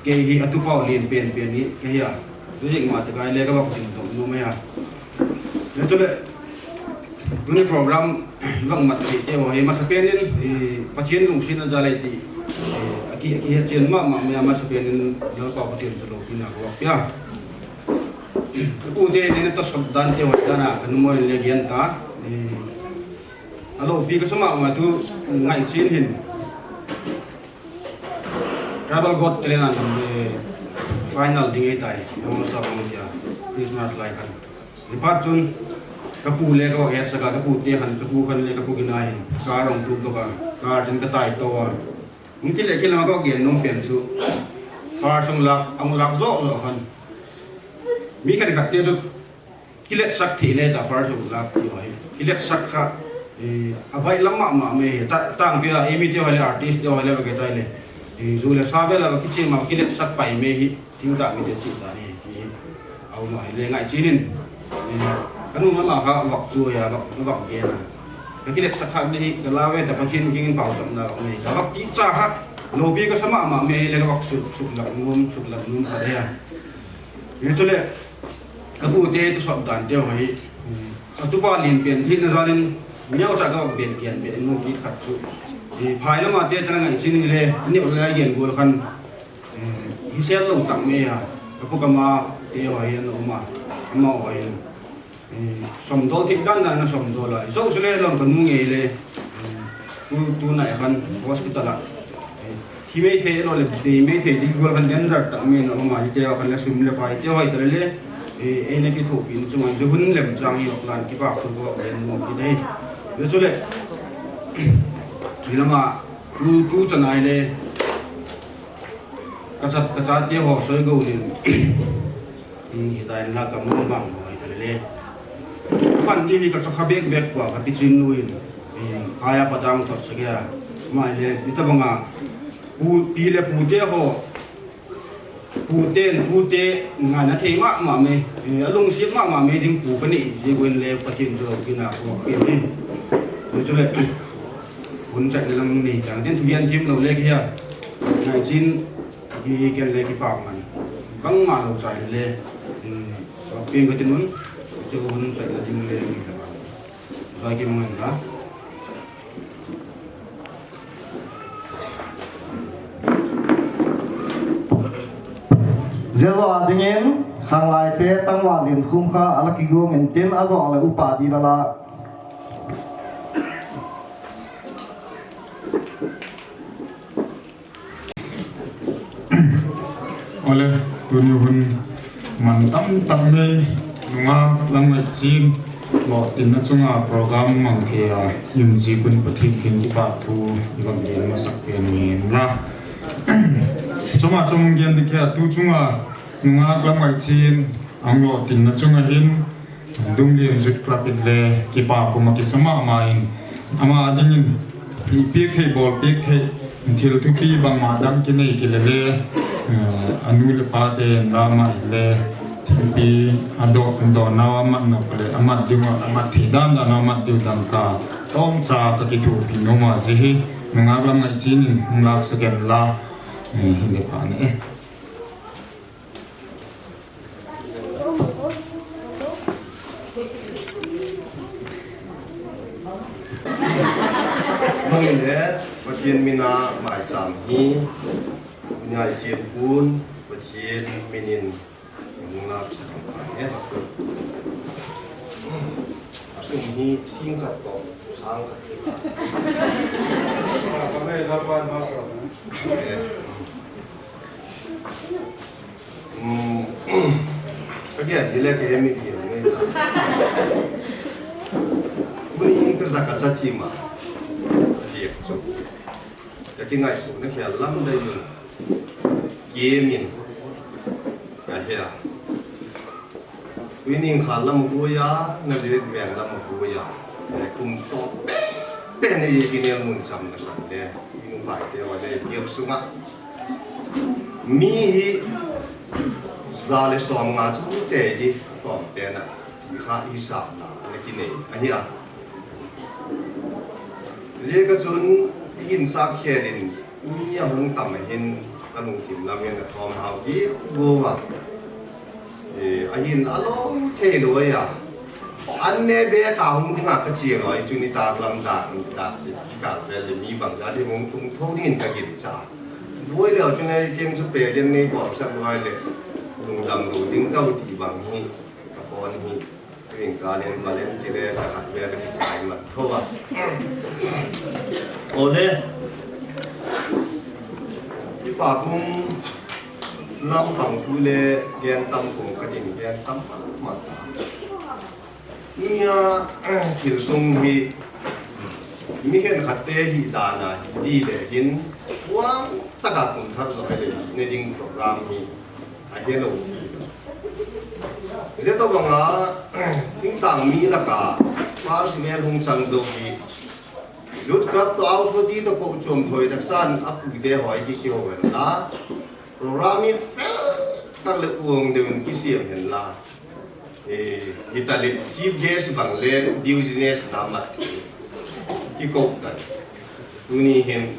kei hi a tu pau lien pen pen ni, kei hi a. Tu jing ma te kai le ka bak jing tong nu me a. Le tu le, tu ni program, bak mat te te ho hi, masa pen in, i, Pathian lungsin a ja le ti, i, a ki, a ki ha chien mama me a, masa pen in, Lalpa Pathian sa lo ki na ko pia. Ka pu te ni na ta sop dan te ho dan a, ka nu mo le gian ta, i, a lo pi ka sa mama tu, ngai chin hin. Tribal Got Talent an, eh, final ding ahi tai. Hong sa bang dia. Christmas lai khan. Ni pat chun ka pu le ka bak hesa ka, ka pu te khan, ka pu khan le ka pu kina hin. Ka rong tu to ka. Ka jin ka tai to a. Hung kile kile ma ka gen nom pen chu. First hung lak, hung lak zo zo khan. Mi khat khat te chu Kiletsak thei le ta first of all ti ho hi. Kiletsak kha, eh, a vai lam mama me hi. Ta, tang pia, eh, mi te ho le artist te ho le va ke tai le. Eh, zu le sa ve la va kichi ma kiletsak pai me hi. Ting ta mi te chi ta ni. Hi. Au ma hi le ngai chi nin. Eh, ka nu ma ma kha vak chu ya, vak, vak ke na. Ka kiletsak kha ni hi, ka la ve ta Pathian king pau tam na me. Ka vak ti cha kha. Lo pi ka sa mama me le ka vak suk, suk lak num, suk lak num kha de ya. Ni chu le. Ka pu te tu sop dan te ho hi. A tu pa lien pen hi na jal in, miau cha ka bak pen kian pen nu ki khat chu. I phai lama te ta ngai chin le, ni ol la gen gol khan. Hi sel lo tak me a. Ka pu ka ma te ho hi na uma. Ma ho hi. Som dol thei dan dan na som dol a. Zo chu le lom ka nu nge le. Tu, tu nai khan hospital a. Thi mei thei lo le, dei mei thei ding gol khan danger tak me na um a, hi te ho khan le sum le pai te ho hi ta le le, eh, ei na kithopi ni chunga, ju hun lem chang hi lok lan kipak thu ko le nu ki dei. Le chu le, hi lama, tu, tu chan ai le, ka cha, ka cha te ho soi go lin. Hi ta in la ka mu bang ho hi ta le le. Pan ni ni ka cha kha bek bek kwa ka ti chin nu in. Kaya patang thot sa kya. Mai le, ni ta banga, pu, pi le pu te ho. Pu te, pu te, nga na thei ma, ma me. A lungsiat ma, ma me ding pu ka ni, ji wen le Pathian jo ki na ko ki ni. Ni chu le, hun chak ni lang ni chang, tin thu yan thim lo le kya. Ngai chin, ki ken le kipak man. Kang ma lo chai le, so ping ka tin un, chu hun chak na ding le ni la. Zai ki mang la. Jesu a dingin, khanglai te tangval in khum kha a la kigong in tin a zo le upa di la la. Ole, tuni hun man tam tak nei, nunga lam ngai chin, lo tin na chunga program mang thei a, yun ji kun Pathian kin kipa thu, i bang gen masak pen ni la. Chuma chung gen di kia tu chunga, nunga lam ngai chin, ang lo tin na chunga hin, Dunglien Youth Club in le kipa puma kisa mama in ama dingin i piak thei bol piak thei thil thupi bangma dang kinei kile le, eh, anu le pa te in lama le thingpi a do, do nau a mat nau le a mat ding a mat thei dan dan a mat ding dan ka tong cha ka kithupi nom a ji hi nunga lam ngai chin in hung lak sa ken la, eh, hi le pa ne. Mangin le, Pathian mina maicham hi, ngai thiam pun, Pathian minin, nungak sa kang kang e. Asum hi, sing khat ko, sang khat ko. Ka mei la ban ma sa. Eh. Hmm. Ka kia ti le ke mi ti ngai ta. Kuni in ka za ka cha ti ma. Ka ti so. Ka ti ngai so na kia lam dai mun. Ke min. Ka he a. Kuni in kha lam ko ya, na le me lam ko ya. Kum to. Pe ni ki ne mun sam na sam le. Mu bai te wa le. Yep sunga. Mi hi za le som nga chu te di tom pen a ti kha i sa na le kinei a hi a. Ziaka chun i in sa khelin Mi ahung tam ahin, alungthim lam in athom hao hi go a. Eh, ahin along thei lou a. An ne be ka hung dinga ka chi lou, chu ni tak lam da, ni tak ti ka vel le mi bang ja di hung tung tho din ka gin sa. Boi leu chu nei tiang chu pe jen nei bol sa lou le. Lungdam lou ding ka ti bang hi, ka kon hi. Ring ka len ba len chi le ka khat ve ka ti sai man tho a. O le. Kipa kum lam pang thu le gen tam kum ka tin gen tam ma ta. Nia, thil sung hi, mi khenkhat te hi dana hi di le hin, kuang taka kum thar zo hai le, ne ding program hi, a he lo. Zeto banga, thingtang mi laka, par si me lung chang zo hi, Youth Club to au ko di to ko chuam thoi tak chan a pu de hoi di ki ho la. Program hi fel tak le uang de un ki siam hen la. Eh, hita le chief guest bang le business na mat. Ki ko ta. Tuni hin.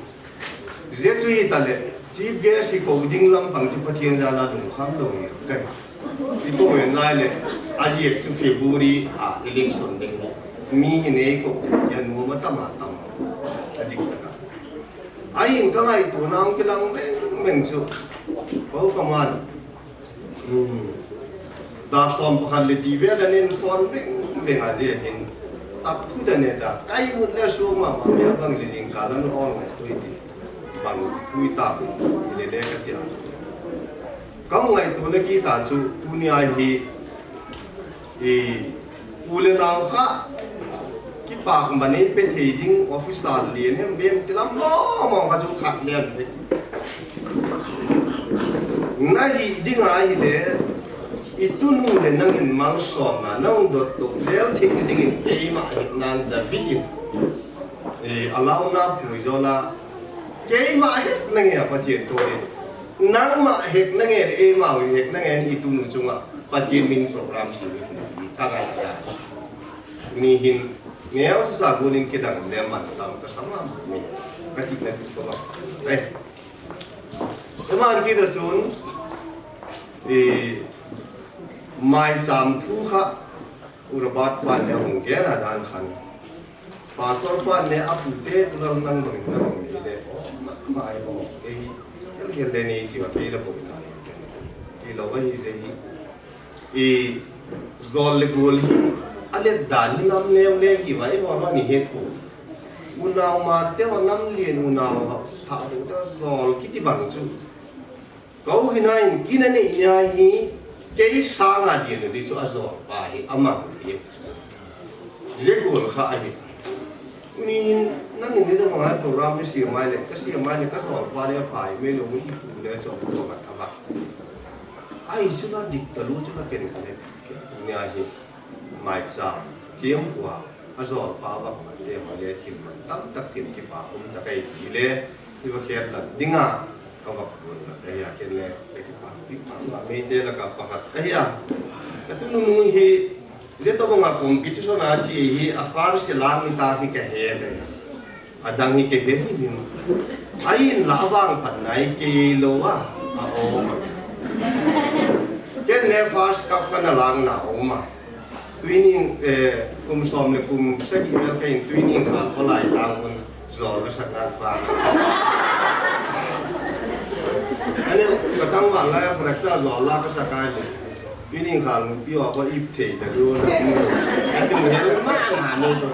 Jesu hita le chief guest hi ko ding lam pang chu Pathian jana lungkham lo ni kai. Ki ko wen lai le a yek chu February a election ding ni. Mi hi nei ko ya nu ma tama tama. A dik ta. Ai in ka ngai tu nam ki lang beng beng chu. Ko ka man. Hmm. Da som pakhat le ti ve le nin ton beng beng a je hin. Tak khu ta ne ta. Kai mut le su ma ma me bang li jing ka lan on ngai tu ti. Bang thui ta le le ka ti a. Ka ngaito na kita chu tunia hi, i, u le nau kha kipak mani pe thei ding officer lien hem bem ti lam mong mong kha chu khat lem hi. Na hi ding a hi le, i tunu le nangin malsomna, nang dot tok zel thei dingin keima hi nan David in. Eh, alauna pui zola. Keima hek nange a Pathian to ni. Nangma hek nange, eima hek nange ni itu nu chunga. Pathian min program si ni. Taga ya. Ni hin. Neo sa sa gunin kidang le man tam ka sama ni. Ka ti na ti ko ba. Eh. Eman ki da sun. Eh. Mai sam thu kha. Urabat pan le hung gen a dan khan. Pastor pan le a pute kulal nang bang nang bang ni le. Oh, ma, ma ai bang. Ei, kel kel le ni ti wa pe la bang na. Ti lo wa hi je hi. I zol le gol hi. A le dan ni nam le le ki wa i wa ma ni he ko. Unau ma te wa nam le unau ha. Tha ta zol kiti bang chu. Ko hi na in kina nei nia hi, kei sanga dia na di chu a zol pa hi, a mang hi. Ze gol kha a hi. Ni nang in ni da ngai program ni si mai le, ka si mai le, ka zol pa le a pai, me lo ni pu le chong ko ka ta ba. Ai, chu na dik ta lu, chu na ken ka le. Nia hi. Mai cha, thiam kua, a zol pa vak man te, ma le thil man tam tak thil kipa kum ta kai ti le, ti va khet la, dinga, ka vak bun la, ka hia ken le, ka kipa, pi pa, ma me te la ka pa khat, ka hia. Ka tu nu nu hi, je to nga competition a chi hi, a far si lang ni ta hi ka he te. Adang hi kei he ni min. Ai in la vang pan nai kei lo a. A o ma. Ken le first cup ka na lang na o ma. Tuining, eh, kum som le kum sagi vel ka in tuining ka ko lai tang un zol ka sak ngan first. Ane ka tang wa la ya pra cha zol la ka sak ai. Pining khal nu piwa ko ip thei ta lu na. Ati mu hen ma ma ne to.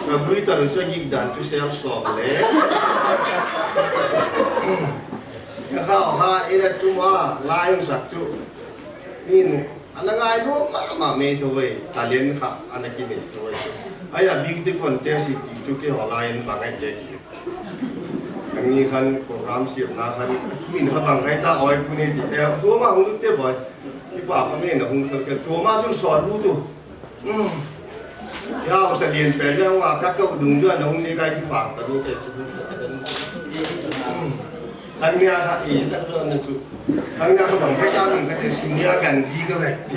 Ka bui ta lu cha gik dan chu sel som le. Ka kha ha ira tu ma la yung sak chu. Min ana ngai lu ma ma me to wei. Talent kha ana ki ne to wei. Aya big the contest ti chu ke ho la in ba ngai je ki. Ani khan program siam na khan min ha bang ngai ta oi pu ne ti. Eh, tu ma hung te boy. Ipa pa nge na hung thal ke, choma chu sot lu tu. Hmm. Yau sa lien pen le wa ka ka dung jua na hung ne kai ki pa ka lu ke chu. Hmm. Thang nia kha i ta lo na chu. Thang nia kha bang ka ka min ka te senior gan di ka vek ti.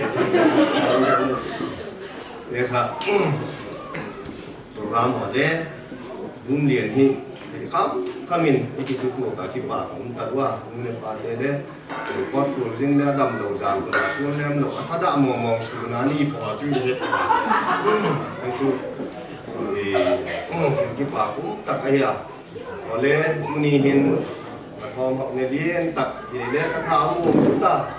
Ne kha. Hmm. Program ho le, bum lien hi, Kam, kamin, iki tu tu ka kipa, um, ta dua, um, le pa te le, pot kul jing le, dam lo, jam lo, kul lem lo, a thada mo mo su na ni pho chu ni. Ni su, ni, um, kipa, um, tak a ya. Ole, muni hin, ka thom hok ne lien tak, hi le ka tha mu ta.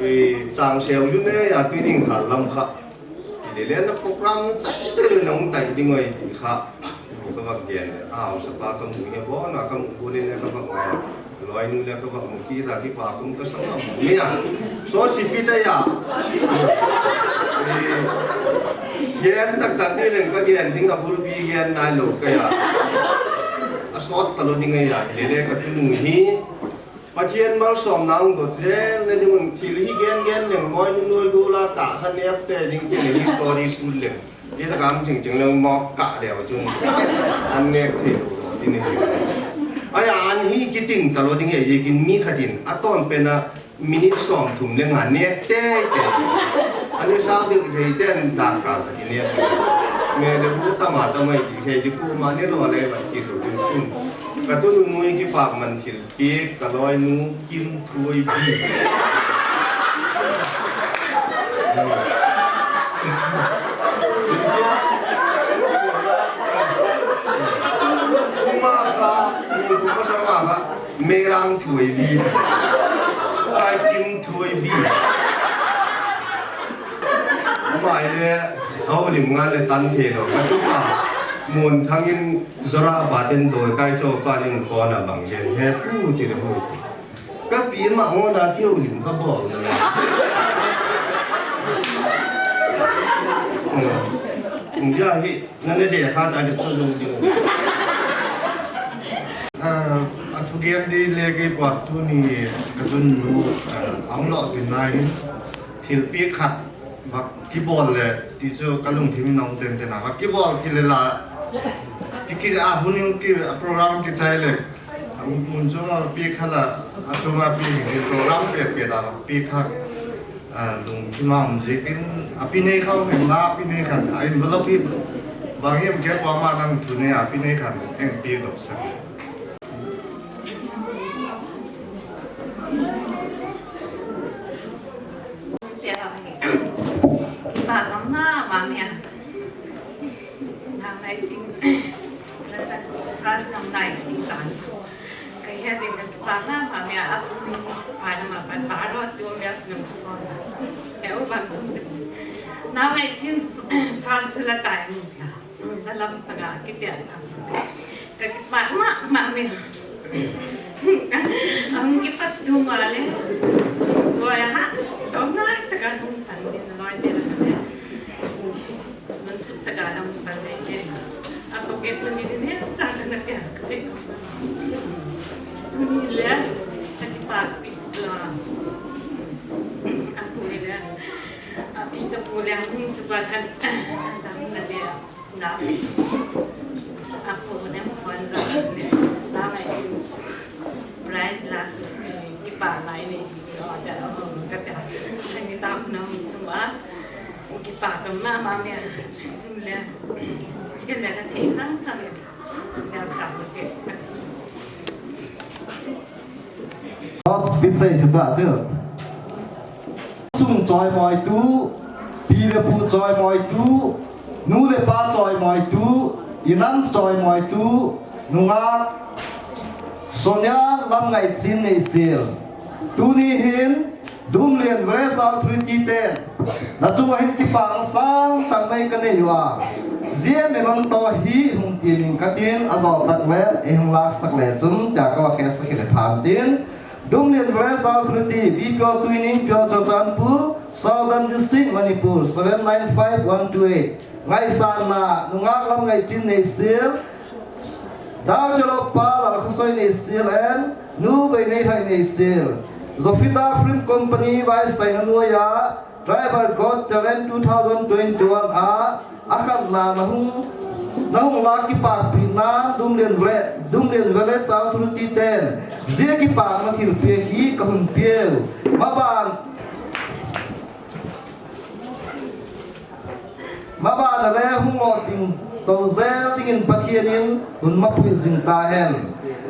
Ui, chang seu ju ne, ya tu ding kha lam kha. Hi le le na program chai chai le nong tai ding oi ti kha. Ka va gen le, a, sa pa ka mu he bo, na ka mu ko le le ka va ma. Loi nu le ka va mu ki ta ki pa kum ka sa ma mu. Ni ya. So si pi ta ya. Ui, gen tak tak ni le ka gen ding a bul pi gen nai lo ka ya. A sot ta lo ding a ya, hi le le ka tu nu hi. Pathian malsomna hung dot jeng le ding un thil hi gen gen leng moi nu noi gula ta kha nep te ding te le history sul leng. Hi ta kam ching ching leng mok ka leu chun. An nek thei lo ti ni. Ai an hi kiting ta lo ding he ji kin mi khatin a ton pen a minute som thum le nga nek te te. Ani sa de thei te an dan ka ta ki nek. Me le bu ta ma ta mai ki he ji ku ma ne lo le ba ki to chun. Ka tu nu nui ki pak man thil Pi ka loi nu Kim Thuoibi. Kuma ka, kuma sa ma ka, Meirang Thuoibi. Kai Kim Thuoibi. Mai le, haulim nga le tan thei lo. Ka tu pa, Mon Thang in Zora pa ten doi kai cho pa in phone a bang gen he pu ti le hu. Ka pi ma ngo na ki haulim ka bol na. Ung ja hi na ne de kha ta de so jong di. Ah, a thugen di le ki pa tu ni ka dun nu, ah, ang lo tin nai. Thilpi khat bak kibol le ti chu ka lungthim in a um tenten a, bak kibol kile la ki, ki a hun in ki a program kichai le, a mun, mun chunga pi khat la, a chunga pi hi program pe pe da pi khat, a, lungthim a um jik in a pi nei khau hin la pi nei khat a envelope hi bang hi em ke pa ma nang thu nei a pi nei khat em pi dok sa. Kipa ka mama mia. Nang nai sing. Nasa first time nai sing tan. Kaya din ka kipa ka mama mia. Aku ni pada ma pan paro tu mia nung ko. Kaya uban. Nang nai sing first la time. Dalam tengah kita. Ka kipa ma, ma mi. Ang kipa tu ma le. Boy ha. Tong na taga hung pan din loi de la. Nun suk taga hung pan de. Ako ke tu ni ni cha na ke. Tu ni le. Ka kipa pi la. Aku ni le. Api to pu le hung suba kan. Tang na de. Apo ne mo pan ka ne. Tang ai prize la kipa lai ne. Ka ta ni tam na mo suma. Kipa ka ma ma me. Tum le. Ke le ka te nang ka me. Ya ka ke. Boss, bit sei chu ta chu. Sung choi moi tu, pi le pu choi moi tu, nu le pa choi moi tu, inam choi moi tu, nunga Sonia Lamngaichin Neihsil. Tuni hin, Dumlian Village Authority ten, na chunga hin kipah sang tang mai ka nei uva. Zia mi mang to hi hung ti ning ka tin, a zol tak le, i hung lak sak le chun, tia ka va khe sak le phan tin. Dumlian Village Authority, B P O Twining, P O Churachandpur, Southern District, Manipur, seven nine five one two eight. Ngaisang na, nungak Lamngaichin Neihsil, Dau Jalo Pa Lalkhasoi Neihsil and Nu Veinei Hai Neihsil. Zofita Film Company vai sai na nuya, Driver Got Talent two thousand twenty-one a, a khatna na hung, na hung la kipakpina Dumlian Village, Dumlian Village Authority ten, zia kipakna thilpi hi ka hun piu. Maban, maban a le hung lo ting, Tong zel dingin Pathian in hun mapui jing ta hen.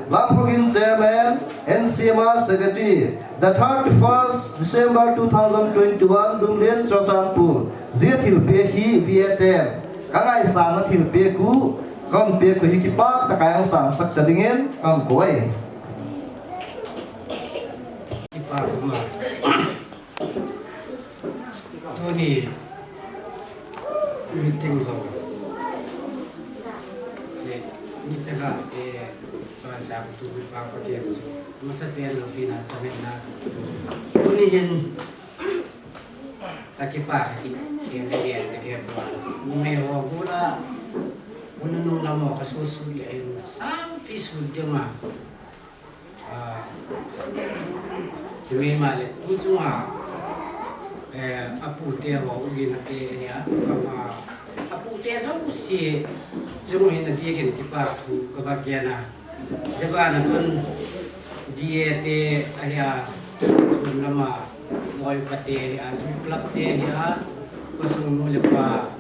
Lamphogin Chairman, N C M R Secretary, the thirty-first December two thousand twenty-one, Lunglien Churachandpur, zia thilpeh hi V A ten ka ngaisang a thilpeh ku, ka hon peh ku hi kipak taka hung sangsak ta dingin ka hung koi. Kipak uma. Tuni meeting ho le, mi chaga te, choi sa tu mi pa ko te, masa pen lo pina sa men na. Tuni hin ka kipa ka ki, ki le le te ke pa. Mu me ho gula, mu nu nu la mo ka su su le, sa pi su te ma. Ah, kei mei male, tu chunga, eh, apute ho, ugin ate, ya, ama, apute jouse, chunga hin ati kin kipa thu, ka va kiana. Jabana chun, D A te, aya, chun lama, loi pate, ya, chun club te, ya, pasung nu le pa,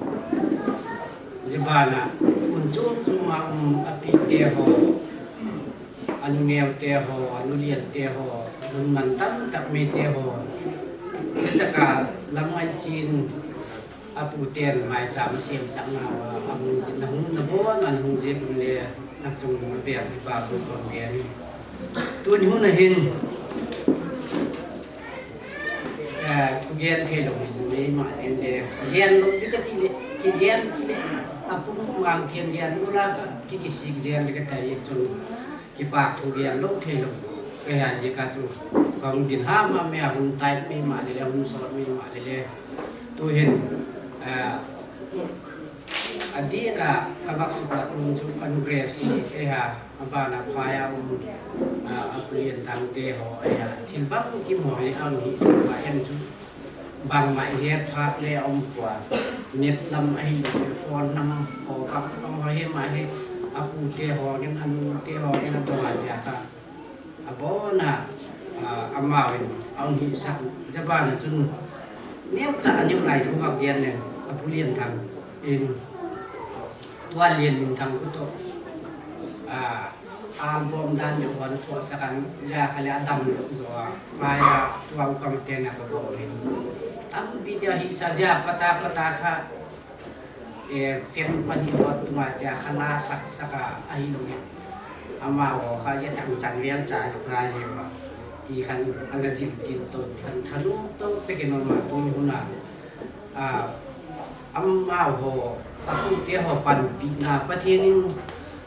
jabana, un chun chunga, um, apite ho, anuneu te ho, anulian te ho, anun man tam tak mi te ho. Taka lamai chin apu ten mai cha ma siam sak na wa, amun chin na hung na bon, an hung je kun le, achung na bia ki pa bu kon ge ni. Tun hun na hin, eh, ku gen thei lo ni, me ma en de, gen lo di ka ti le, ki gen ti le, apu mang thiam gen lo la, ki ki sik gen le ka ta ye chun. Kipak thu gen lo thei lo. Kei ha jeh ka chu. Ka hung din ha ma me a hung tai mi ma le le, hung sot mi ma le le. Tu hin, ah, a di ka, ka bak su ka um chu, anu Grace hi, kei ha, a ba na pa ya um, ah, a pu Lian Thang te ho, kei ha. Thil bang ki mo hi ang hi sa pa em chu. Bangma i het phat le a um pua. Net lam ahi lo le phone lam ho bang ho hi ma hi. Apu te ho ngin, anu te ho ngin a dong a dia kha. A bona, ah, amau in a um hi sak. Jabana chun. Neu cha a neu lai thu bak gen le. Apu Lian Thang in. Tua Lian Min Thang khu toh, ah, album dan le hon thoh sak an, ja kha le a dam lo zo a, maya tua u kam te na ka bo hin. Tam pi te hi sa ja pata pata kha, eh, fen pani hot tua te kha la sak sak a, ahi lo nge. Ama ho kha ja chang chang vel cha jo kha le ma. Ti khan, anga jil tin to, than thanu to, te ke no ma tu ni huna. Ah, amau ho, apute ho panpina Pathen in,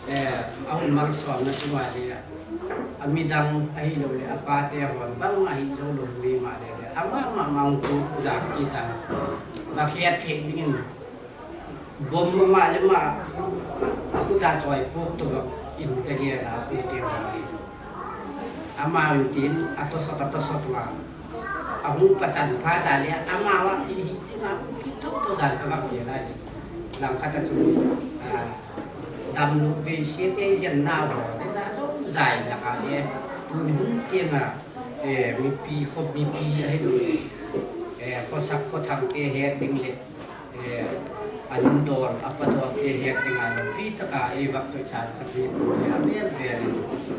eh, a hung malsomna chunga le, a midang ahi lo le, a pate ho bang ahi zo lo mi ma le le, ama ma ma hung tu ja ki ta, va khiat the ding in, bom ma ma le ma, a khu ta choi puk to ba in ka ge la apute ho. Ama in tin, a to sot, a to sot ma. A hung pachan pha ta le, ama wa hi hi ti ma, ki to to dan ka ma ki la ni. Lang khat a chu, ah, dam lu ve se te jen na ho, te sa so zai na ka le, tu ni hung te ma, eh, mipi, kho mipi ahi lo. Eh, kho sak, kho thang te he ding le. Eh, a nin dol, a pa dol te he ding a lo. Pi ta ka e vak choi chan sa pi pu le a vel vel.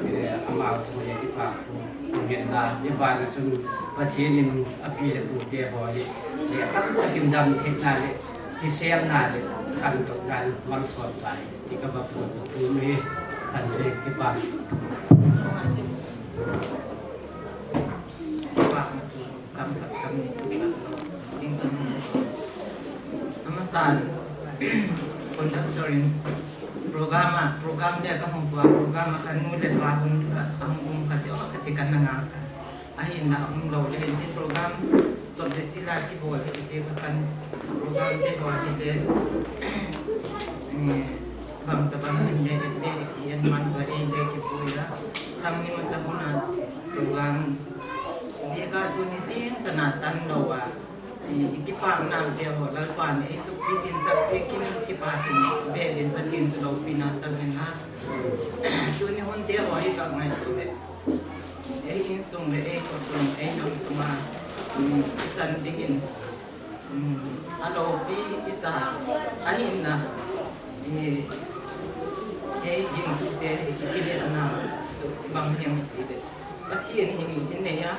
Eh, ama chu le ki pa pu. Ngen na, ni ba na chun Pathen in a pi le pu te ho le. Le a tam ta kim dam thei na le. Ki sem na le. Khan to na le. Mal son ta le. Ti ka ba pu pu me. Khan le ki pa. Ki pa. Kam, kam, kam ni su kam. Ding kam ni su. Amasan. Conductor in program a, program dia ka hung pua, program a ka nu le pa hun, a hung um ka ti, o ka ti ka na nga ka. Ahin na hung lo le, ti program, chop le chi la ki bol, ti ka kan, program te bol, ti te, eh, bang ta bang le, le, ti en man ba, eh, le ki bol la. Tam ni masa huna, program, Zia ka tu nitin sana tan lo a. I, i kipakna te ho, Lalpan ei sukpi tin sak se kin kipak in ve din Pathen chu loupina chang hen ha. Tuni hun te ho hi ka ngaito ve. Ei insung le ei khosung, ei namsung a, um, i chan dingin, um, a loupi i sa, ahinla. Ni, hei, ging tu te, hei, ki, ki, le, ana, so, bang hiam ti le. Pathian hin, hin nei a.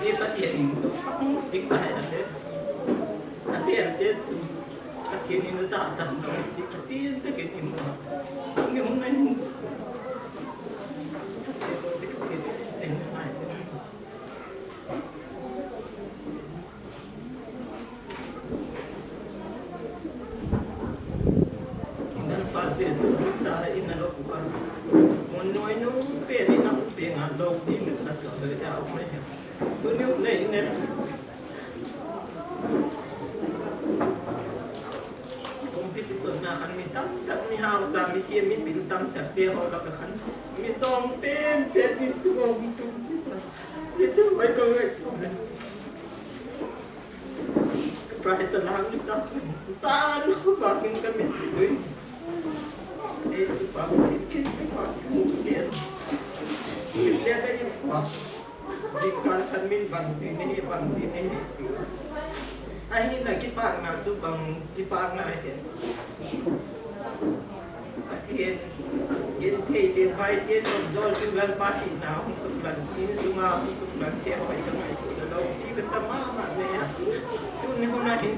Ni Pathian hin, so, pang, tik, ta, hai, ate. Ate, ate, Pathian hin, ta, ta, so, ti, Pathian, te, ke, hin, ni, hung, nei, hung. Pathian, te, Pathian, te, nei, nei, te. Lalpa Jesu Christa in a lo ku pa. Mun noi nu pe ni na pe nga lo ni na ta so ya o mai. Tu ni nei ne. Competition na khan mi tamtah, mi hausa, mi thiem, mi pil tamtah te ho lah a khan mi song pen pen, mi tu, mi tu, mi tu, mi tu, mi tu, mi tu. Prize a lang ni ta. Tan ko ba min ka min tu. Ei su pa min ke pa tu. Min le ka in pa. Jingkah khan min bang ti nei, bang ti nei. Ahin a kipana chu bang kipana hi. Pathian, in thei te vai te som dol tu Lalpa hina hung suklang, in sunga hung suklang te hoi ka ngaitu lou. Ti ka sa mama nei a. Tuni hun a hin,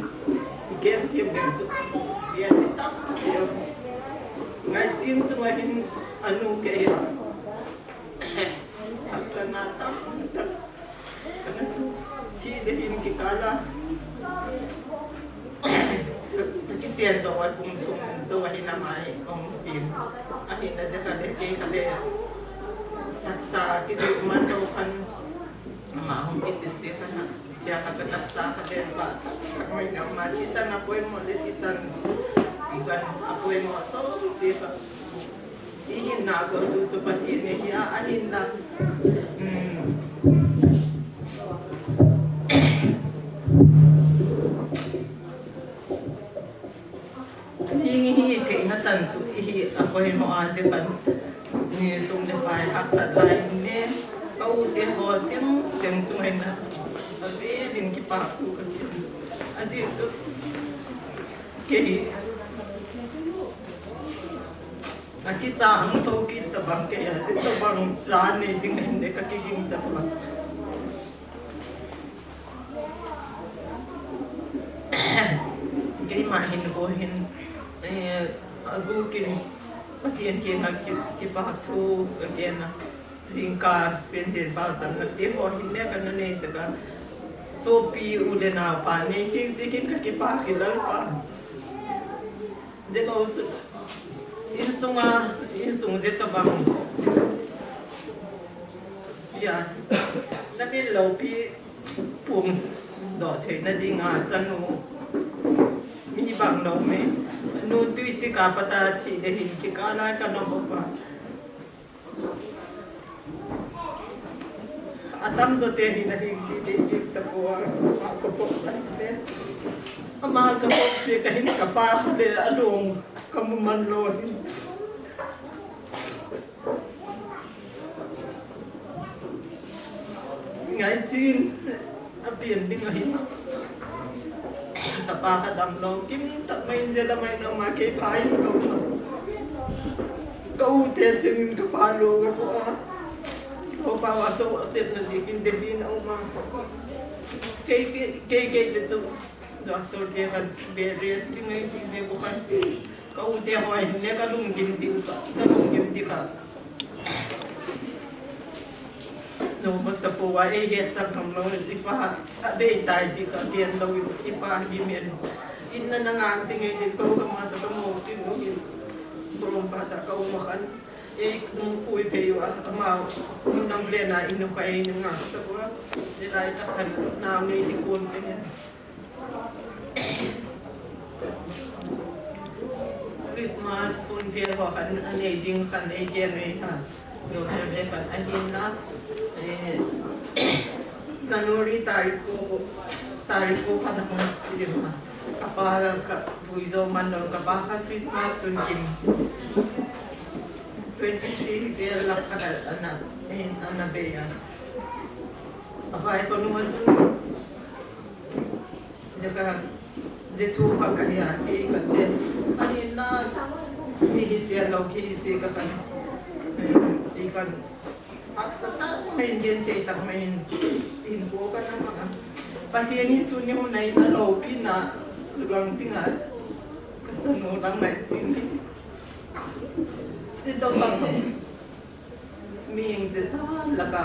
gen thiem ding chu. Gen ti tam te. Ngai chin sunga hin anu ke hi. Haksatna tamtah. Kana chu, thi ding hin kikal a. Kichen jo a kum thum jo a hin ama hi hung pin. Ahin a je ka le, kei ka le. Taksa kiti man to khan. Ama hung kichen te khan a. Tia ka taksa ka le ba sa. Ka mai na ma thisan a poimo le thisan. Ti khan a poimo so si ka. Ihin na ko tu chu Pathen nei hi a, ahin na. Hmm. Ni hi theina chan chu ihi a poimo a je pan. Ni sum le pai haksat lai ne. Ka u te ho cheng cheng chu hai na. A ve din kipa ku ka chin. A ji chu. Kei. A thisa hung thou kit tabang kei a, thisa bang cha nei ding hin le ka kiging tabang. Keima hin ko hin, eh, a gu kin, Pathen kiang a ki, kipa thu ka gen a. Jingkah pen den pa chang na te ho hin le ka na nei saka. Sopi u le nao pa nei, kei si kin ka kipa ki Lalpa. Ding o chu, insunga, insung je tabang. Ya, na min lopi pum doh theina dinga chanu. Mi bang lou me. Nu tui si ka pata thi de hin kikal a ka na bo pa. Atam jo te hin ahi, hi, hi, hi, ta po a, ama ko po a hin le. Ama ka po te ka hin ka pa kha le alung ka mu man lou hin. Ngai chin. A pian ding ahi. Ka pa ka dam lou, kim tak mai je la mai na ma kei pa in lou. Ka u te chin ka pa lou ka ko a. Ko pa wa cho sep na ji kin de bin a u ma. Kei, kei, kei, kei de cho. Doctor te ka bed rest ding ai ti je ko kan. Ka u te hoi, le ka lungkim ti ka, ka lungkim ti ka. No, masa po wa, eh, he sa kam lo, i pa, a be tai ti ka, tian lo, i pa, hi men. In na na ngang ti ngai ti ko, ka masa ka mo, ti no, hi. Ko pa ta ka u ma kan. Eh, nung pui pe wa, ama, nung nang le na, inu ka, eh, ngang sa wa. Le lai ta kan, na ngai ti kon pe. Christmas hun vel ho khan anei ding khan ei gen rei ha. Doctor le khan ahin la, eh, January tarik ko, tarik ko khan hung ding ha. Ka pa ka vui jo man lo, ka pa kha Christmas tun kin. Twenty three vel la khan ana, eh, ana be ya. Ka pa ko nu chu Jaka Zethu kha kahi a, kei kate. Ahinla, mi hise lou, kei hise kate. Kei kate. Haksa tah mai in, genthei tah mai in, hinkho kana mang a. Pathen in tuni hun a in aloupina lang ding a, kachanu lang ngai jing hi. Hitobang mi hing jeh a laka,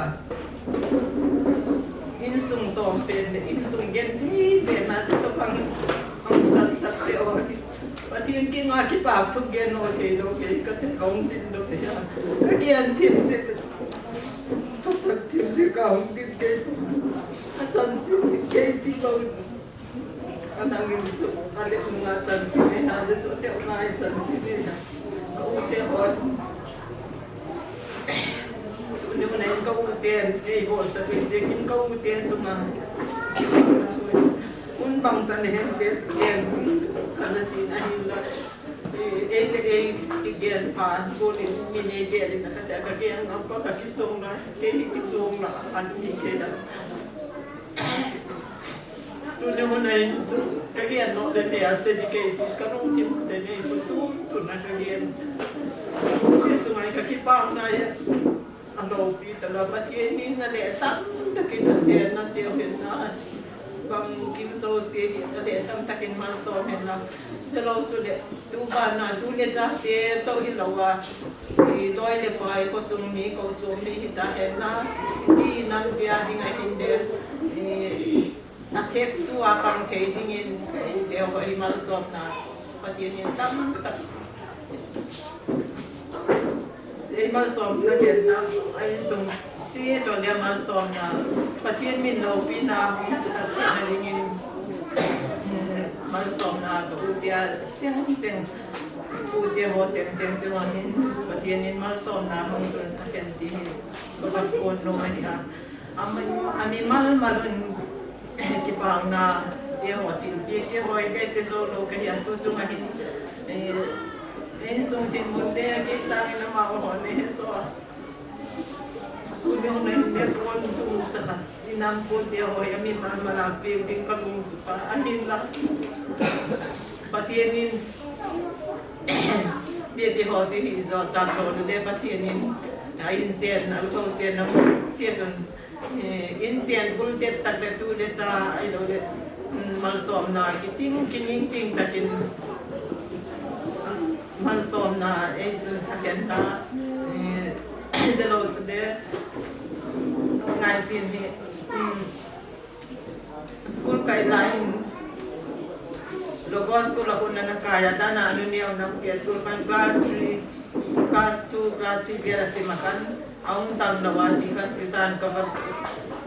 insung tom pen le, insung genthei pen a, hitobang hung chan chat te o. Pathen kinga kipah thu gen o thei lou, kei kate, kahung tin lou thei a. Kagen thim jeh, thusat thim jeh, kahung tin kei. Achan jeh kei ti lou. Anang in chu, ale nunga chan jeh nei ha, le chu, ale nunga chan jeh nei ha. Ka u te hon. Tuni hun a in ka u te, ei bol sa te, te kin ka u te sunga. Un bang chan hen te chu ken, kana tin ahinla. Ei, ei le ei, kigen pa, ko ni, mi nei gel in, ka te, ka gen, ka pa, ka kisong la, kei kisong la, an mi kei la. Tuni hun a in chu, kagen nom le mei a se di kei, kalungthim te nei, ko tu, tuna kagen. Kei sunga kakipah na ya. Aloupi tala, Pathen in ale tamtah in asen na te hin na. Bang kim so se hi ale tamtah in malsom hen na. Chelou chu le, tu bana, tu le cha se, cho hilou a. I loi le pai, khosung mi, kochom mi hita hen na. Ji nam dia ding a hin de. I, athep tu a pang thei dingin, te ho i malsomna. Pathen in tamtah. Ei malsomna khen na, ei sung chi to le malsomna. Pathen min loupina, hung tu ta na dingin, mm, malsomna, ka u tia, seng seng. U tia ho seng seng, seng ho hin, Pathen in malsomna, hung tu sa khen ti hin. Ka bang kon no mai ha. Ami, ami mal malun, eh, kipana, te ho thilpeh, te ho, te, te so lo ka hi a tu chung a hin, eh, insung dinmun le, kei sangin ama ho ne, so a. Ku jong na hin le kon tu cha ka, inam kon te ho, ami mal mal a peh ding ka lung pa, ahinla. Pathen in, te te ho chu hi jo ta so le Pathen in, a in chen, a lo chen na, che tun. Eh, in chen bul det tak le tu le cha, ahilou le, mm, malsomna, kiting, kining ting takin, malsomna, eh, tu sa khen na, eh, jelo chu de, ngai chin hi, mm, school kai lai in, local school a hun na kai a, dan a anu neo na ke tu kan class three, class two, class three dia la sim a kan, Aung tam lou a ti khan, sitan ka va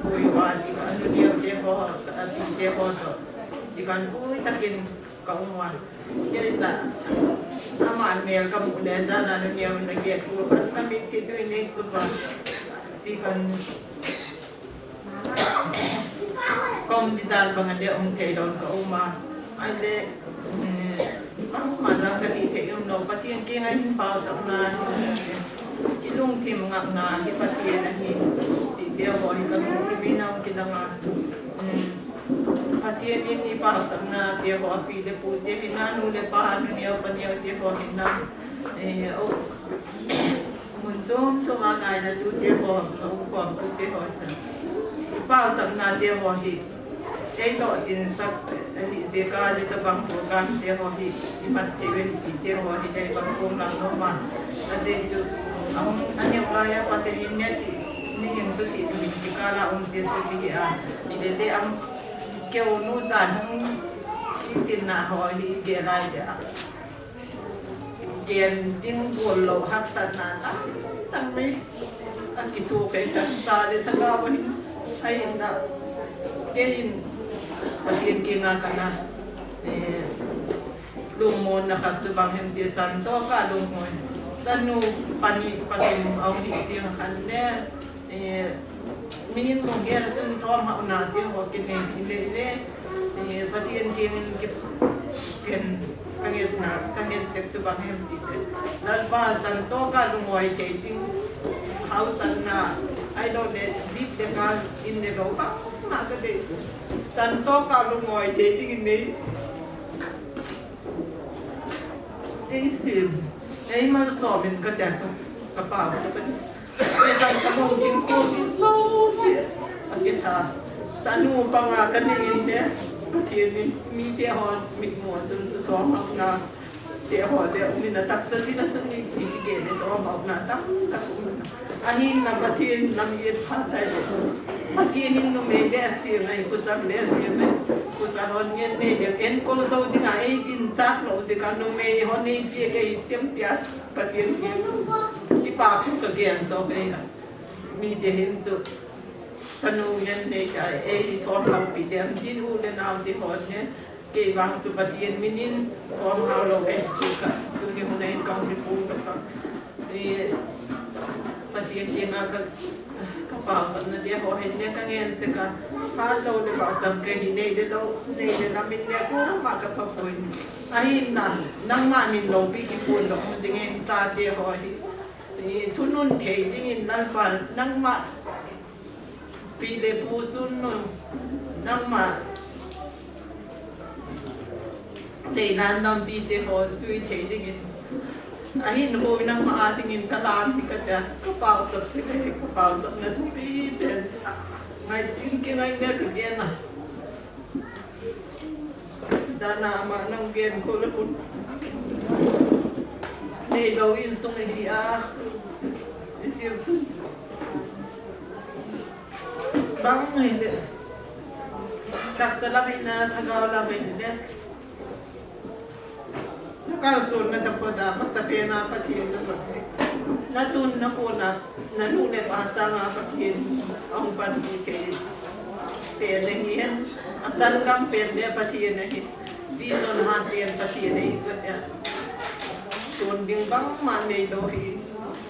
pui uva ti khan, anu neo te ho, a pi te ho to. Ti khan pui takin ka um uva. Kei ta, ama mel ka mu le, dan a anu neo na ke pu khan, ka mit ti tui nei tu ba. Ti khan, Kom di dan bang a le um thei lou ka um a. Ahile, eh, bangma dang ka hi thei um lou. Pathen kiang a hin paosapna, kilungthim ngapna, hi Pathen ahi. Ti te ho hi ka lungthim in a um kilang a. Mm. Pathen in hi paosapna, te ho a pi le pu te hi na, nu le pa, nu neo pa neo te ho hi na. Eh, o, Mun chom chom a ngaina tu te ho, ka um khom tu te ho. Paosapna te ho hi. Kei toh tin sak, ahi jeh a le tabang program te ho hi. I mat thei ve ti te ho hi dei bang kong lang nom a. Ajeh chu, a hung, a neo lai a Pathen in ne ti, ni hin chu ti tu hin ti ka la um jeh chu ti hi a. Ni le le am, keu nu chan hung, i tin na ho hi i ge lai le a. Gen ding bol lou haksatna tam, tam mai. A kitho kei ta sa le ta ka ba hin. Ai na. Kei in Pathen kiang a kana, eh, lungmonna khat chu bang hem ti chan toh ka lungmon. Chanu pani pathum a um hi ti khan le. Eh, min mong gel chun thom hau na ti ho kinei le le. Eh, Pathen kiang in ki, ken ka nget na, ka nget sek chu bang hem ti che. Lalpa chan toh ka lungoi thei ding. Hausatna, ahilou le, jip le ka in le lou bang na ka dei. Chan toh ka lungoi thei ding in nei. Ei sim, ei malsom in ka tia ka, ka pau ka pani. Ei kan ka mong jing ko jing so si a kitha. Chanu panga ka nei in de, Pathen in mite ho mitmu a chun chu thomhapna te ho le um in a, taksa tin a chun ni ki ki ke le thomhapna tamtah um in a. Ahinla Pathen lam i phat tai le. Pathen in numei le asem nai, pasal le asem nai. Pasal hon ngen nei le enkol jou ding a ei ginchak lou jeh a numei hon nei pia kei tem tia Pathen kipa thu ka gen jo kei a. Mite hin chu chanu ngen nei ta ei thomhap pi dem tin u le nao te hon ne. Kei vang chu Pathen min in thomhap lou kei chu ka, tuni hun a in ka hung kipu ka ka. Ni Pathen kiang a ka, ka pausatna dia ho hin ne ka ngen sek a. Phat lou le pausat ka hi nei le lou, nei le lam in ne ko ma ka pha poi. Ahinla, nangma min loupi kipun lou ding in chate ho hi. Ni thunun thei ding in Lalpa, nangma Pi le pu sun nu, nangma teinan nampi te ho jui thei dingin. Ahin hoi nangma a dingin ka lam hi ka tia, ka pau chap se ka hi, ka pau chap na thupi pen. Ngai sin ke ngai ne ka gen a. Dana ama nang gen ko le kun. Nei lou insung hi a. Isir tun. Bang hi de. Taksa lam hi na, thagau lam hi de. Na kalson na tapo da, masa pe na Pathen na pa. Na tun na ko na, na nu le pa sanga Pathen, ahung panpi thei. Pe na hi, achan kam pe na Pathen na hi. Vision ha pen Pathen ei ka tia. Son ding bangma nei lou hi.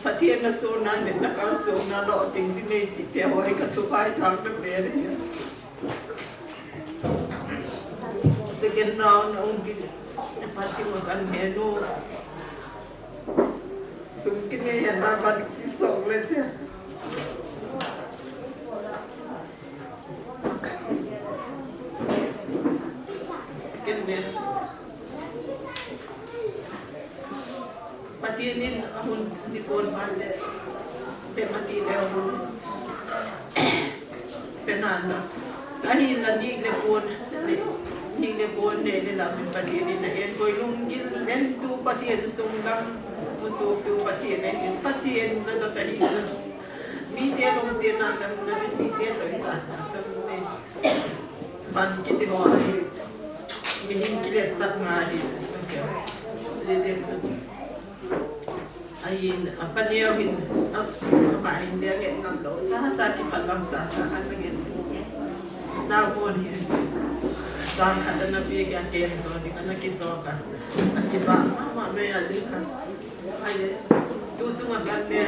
Pathen na son na, nei na kalson na lou ding ti nei ti te hoi ka thu pai thang na pen hi. Second round na ung ki, Pathen ma kan he nu. Sum ki nei ya na ban ki sok le tia. Ken ne. Pathen in ahung dikon ban le. Te Pathen le ahung. Ken an na. Ahinla ni le pon. Ni le pon ne le la Pathen in a en koi lunggil len tu Pathen sung lam. Musu tu Pathen in Pathen na da ka hi. Mite lungsetna chang na, mite choisatna chang ne. Van kiti ho ahi. Mihem kiletsahna ahi. Lele chu. Ahin, apa neo hin, apa hin dia ngen ngam lou. Sa sa kipah lam sa sa kan ngen. Nao pon hin. Sa khat na pi kya ken to ni kana kijo ka. Kiba mama me a din ka. Ahi, tu chunga kan ne.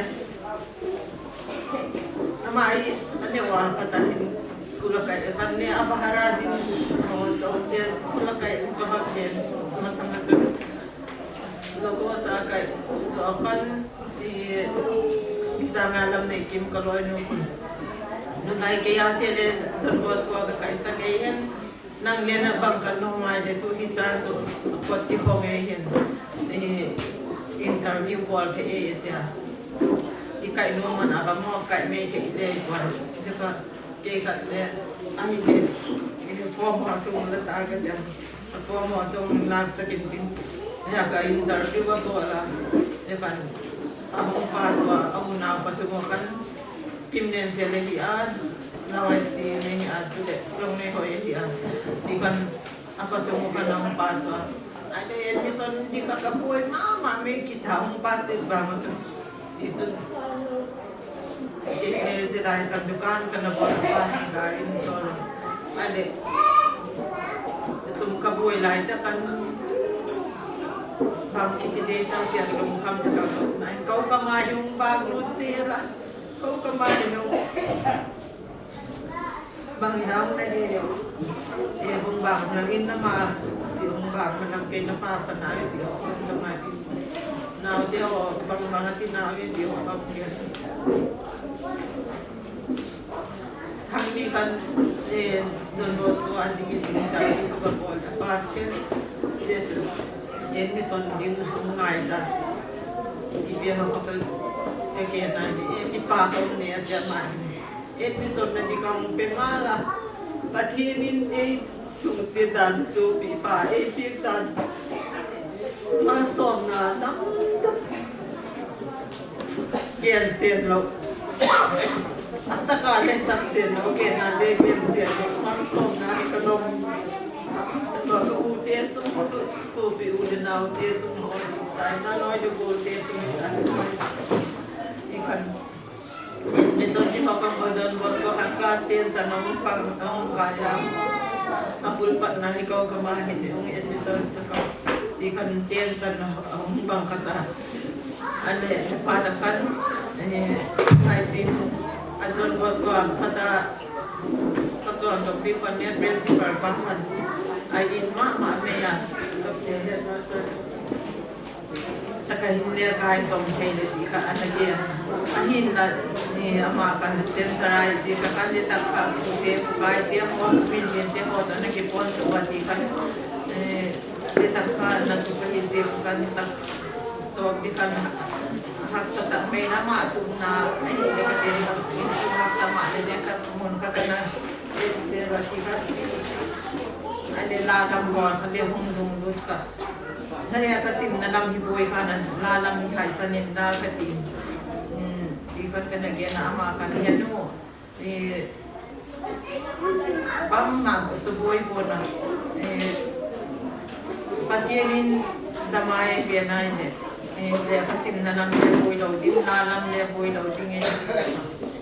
Ama hi, ane wa patahin school a kai, kan ne a bahara din, o, so, te school a kai, ka ba ke, masanga chu. Logo sa kai, so, kan, i, isanga lam nei kim ka loi nu kun. Nu lai ke ya te le, Don Bosco ka kai sa ke hen. Nang le na bang ka nom mai le tu hi chan chu kot ti ho nge hin. Eh, interview bol thei e tia. I kai nom man a ka mo kai mai thei le bol. Jeka ke ka le a hi le. Eh, form ho chu la ta ka jam. Form ho chu la sa kin tin. Ya ka interview a bol a. Jeka a hung pass a, a u nao pa tu mo kan. Kim nen te le hi a, lawai si ne hi a, tu le, long ne hoi hi a. Ti kan, apa tu mo kan hung pass a. Ai le admission ti ka ka boi mama me ki ta hung pass it ba mo tu. Ti tu. Ti ne je dai kan dukan kan na bol pa ka in to lo. Ai le. Sum ka boi lai ta kan. Bang kiti de ta ti a long kham ta ka. Nai kau ka ma yung bang lut se la. Ko ka ma ni no. Bang hina hung na ni no. E hung bang na in na ma. Ti hung bang na ke na pa pa na ti hung ka ma ni. Na ti ho bang ma ti na ni ti ho bang ni. Thang ni kan, e, Don Bosco a ding in ta ko ka bol na pa se. Ti tu. Admission ding hung ngai ta. Ti pe hung ka pe, ka ke na ni, eh, ti pa ka ne a tia ma. Admission na di ka hung pe ma la. Pathen in ei chung si dan su pi pa ei pi dan. Malsomna tam tam. Gensen lou. Asaka le saksen lou, genna le gensen lou. Malsomna hi ka lom. Ka u te chung ho, sopi u le nao te chung ho. Taina noi le gol te chung ho. Ti khan. Mission ti ho khan Don Bosco khan class ten chan hung pang, hung kai a. A pulpatna hi ko kama hi te hung admission sa ka. Ti khan ten chan hung pang khat a. Ahile, pa ta khan, eh, nai chin, a Don Bosco a pa ta, ka chon dok ding khan ne principal pa khan, a in mama mei a, ka pe headmaster. Ta ka hin le kai tong thei le ti kha ana ke. A hin la, eh, ama khan centralize ti kha kan le ta kha, ku se ku kai te ho, min min te ho, ta na ke pon to wa ti khan, eh, Ti tak khan na tu ka hi jing kan tak. Chom ti khan haksa tak mai na ma tu na. Ai, le ka tin tak. Haksa ma le le ka mun ka ka na. Le, le ba ti ka. Ai, le la lam ho ka le hung dung lut ka. Na le ka sim na lam hi boi ka na. La lam hi hai sa nin da ka ti. Hmm, ti khan ka na ge na ama ka ni nu. Eh, bang na ko suboi ko na, eh, Pathen in damai pe nai le, eh, le ka sim na lam le boi lou ding, la lam le boi lou ding, eh,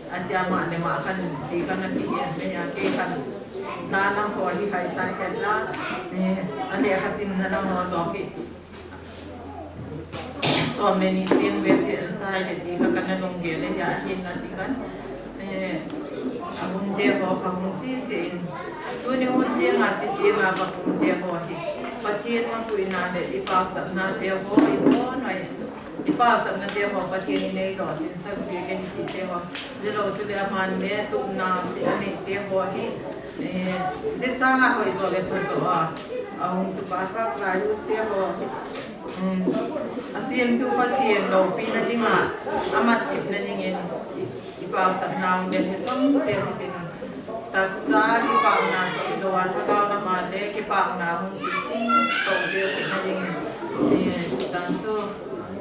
a tia ma le ma khan ti khan a ti, eh, me ya ke khan la lam ko hi khai sai khan la, eh, a le ka sim na lam ho jo ki. So many things we can try le ti kha kana lunggel le ya hin na ti khan. Eh, a hun te ho kha hung chi chi in. Tuni hun te nga ti ti nga pa hun te ho hi. Pathen ma tu ina le i pa chap na te ho i ho noi. I pa chap na te ho Pathen i nei lo tin sak si ke ti te ho. Jilou chu le aman le tupna ti a nei te ho hi, eh, jisanga hoi jo le pha jo a, a hung tupa kha lai u te ho. Um, a siamtu Pathen loupina dinga, a mat thipna dingin, i, i pauchapna hung den hi chomse hitin. Taksa kipakna chom lou a, thagau lama le kipakna hung pi tin, chomse hitin na dingin, eh, chan chu,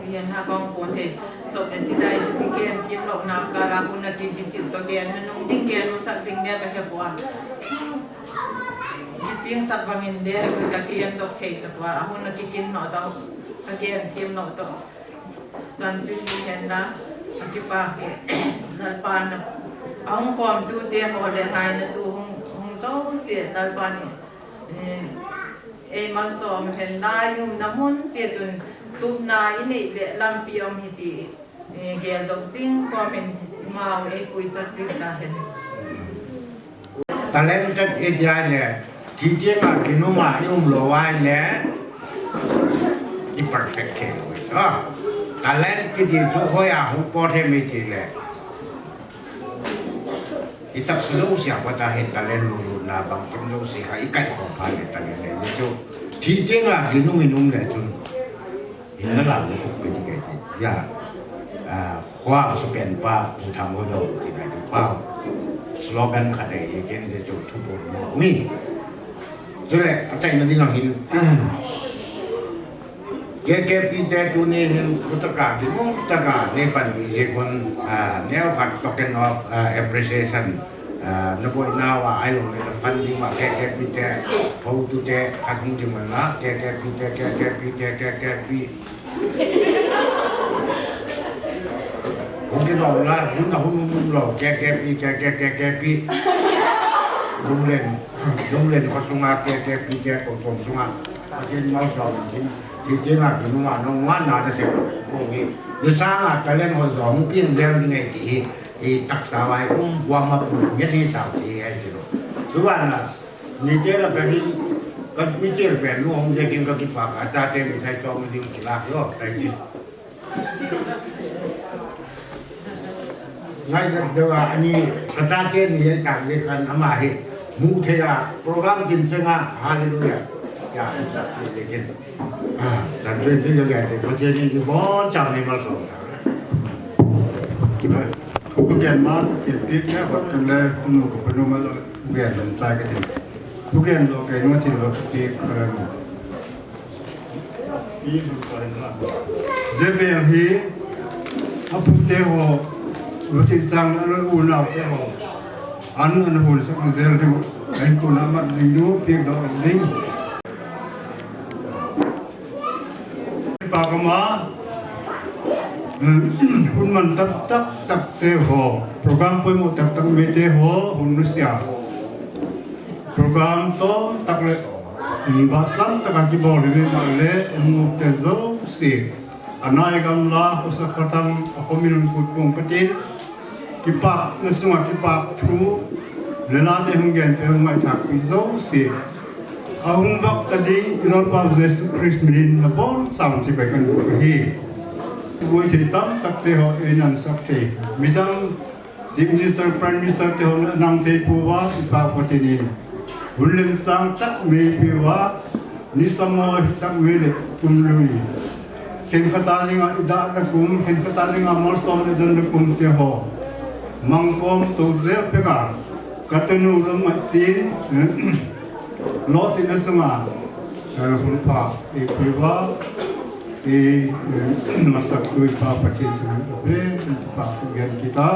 hian ha kong pon thei. Chop le chidai chu kigen thim lou na kala hun a kibichil to gen nung ding gen masak ding le ka he poi. Kising sak bangin le ka kigen dok thei ta poi. A hun a kikin lou to, ka gen thim lou to. Chan chu hi hen la, a kipa hi. Lalpa na. A hung kom tu te ho le ngai na tu hung, hung jo se Lalpa ni. Eh, ei malsom hen lai um na mun che tun tupna i nei le lampi um hi ti, eh, gel dok jing komin mau ei puisak ding ta hen. Talented i ti a le, thi tienga ginuma i um lou a le, i perfect thei lou. Ah, talent kiti chu hoiya hung pot hem i ti le. I taksa jouse a pat a hi talent lunglutna bangkim jouse kha i kai khom pha le talent le ni chu. Thi tienga ginung i nung le chun. Hinna la lu khup pe ti kai ti. Ya. Ah, khua su pen pa, pu tham ho do ti kai ti pa. Slogan khat dei hi ken te chu thu pu mo mi. Chule, achaina ding a hin. K K P te tuni hin u taka, ginum taka, nei panpi jeh un, ah, neo khat token of, ah, appreciation, ah, na boina uva, ahilou le na funding uva, K K P te, houtute, khat hung ding man la, K K P te, K K P te, K K P. Hung ding lou la, hun na hun hun lou, K K P, K K P, K K P. Lunglen, lunglen kho sunga, K K P te, kho som sunga. Pathen malsom in, thi tienga ginuma nungma na na se ko hi. Ni sanga talent ho jo hung pin jel ding ahi ti hi, i taksa vai um bua ma pu nge ni tau ti ahi ti lo. Tuan la, ni te la ka hin, ka mi chel pen nu hung je kin ka kipa ka cha te mi thai chom ding ki la yo, tai ti. Ngai deuh deuh a, ani, ka chate ni ei tang le khan ama hi, mu thei a, program kin chenga, hallelujah. Ya, exactly, lekin. Ah, chan chu in tin ka gen te, Pathen in kibon cham nei malsom. Thugen ma, thilpeh kei vat kan le, kunu ka panu ma lo, thugen lam sai ka tin. Thugen lo kei nu thil lo kipeh ka nu. Ijeh inem, apute ho, luti sang, unau te ho, an, an hon sak jel diu, an kona mat jing diu, pehdoh ding. Pa koma, hun man tah tah, tah te ho, program poimo tah tah mi te ho, hun nusia. Program tomtah le, basah tah a kibol hi ma le, mu te jouse. Anai gamla, khosa khatang, a khomin kut kong katin. Kipah, na sunga kipah thu, le la te hung gen te hung ngaithah pi jouse. Ahung vak ta ding, i Lalpa Jesu Christ minin na bonsam ti bai kan bu ka hi. Boi thei tamtah te ho, e nan sak thei. Midang Chief Minister, Prime Minister te ho nang thei pouva, i Pa Pathen in. Hun lemsang tah mi peuva, ni samo tah mi le kum lui. Khenkhat a dinga i dahna kum, khenkhat a dinga malsom le donna kum te ho. Mangkom to jel peh a. Ka tanu lam ngai chin. Lou ti na sunga. Eh, hun pha, e peuva. E, eh, masak tui Pa Pathen chunga. Ve, pa ku gen kita.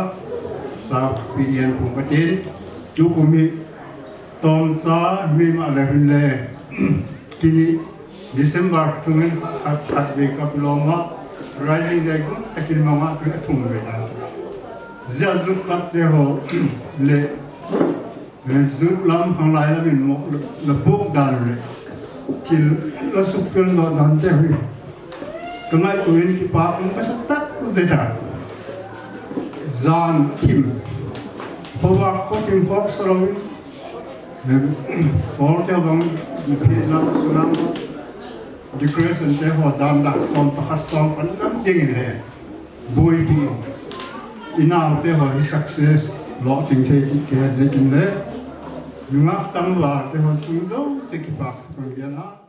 Sa pi gen kum Pathen. Tu kum hi Tomsa, mi ma le hin le. Tuni December thum in khat, khat vei ka pilom a. Rising day kum, takin mama tu a thum vei na. Jia jut pat te ho le, eh, jut lam khang lai lam in mo, la pok dan le. Thil la suk fel lo dan te ho. Ka ngaito in kipah um ka sa tah jeh a. Jan thim. Khoa, kho thim khok sa lo in. Em, Paul te bang, phi na sunang, decoration te ho dan dak som pakhat som pan lam ding in le. Boi pi. I nau te ho hi success lo ting thei ki ke je kin le. Nungak tangval te ho sung jouse kipah kan gen a.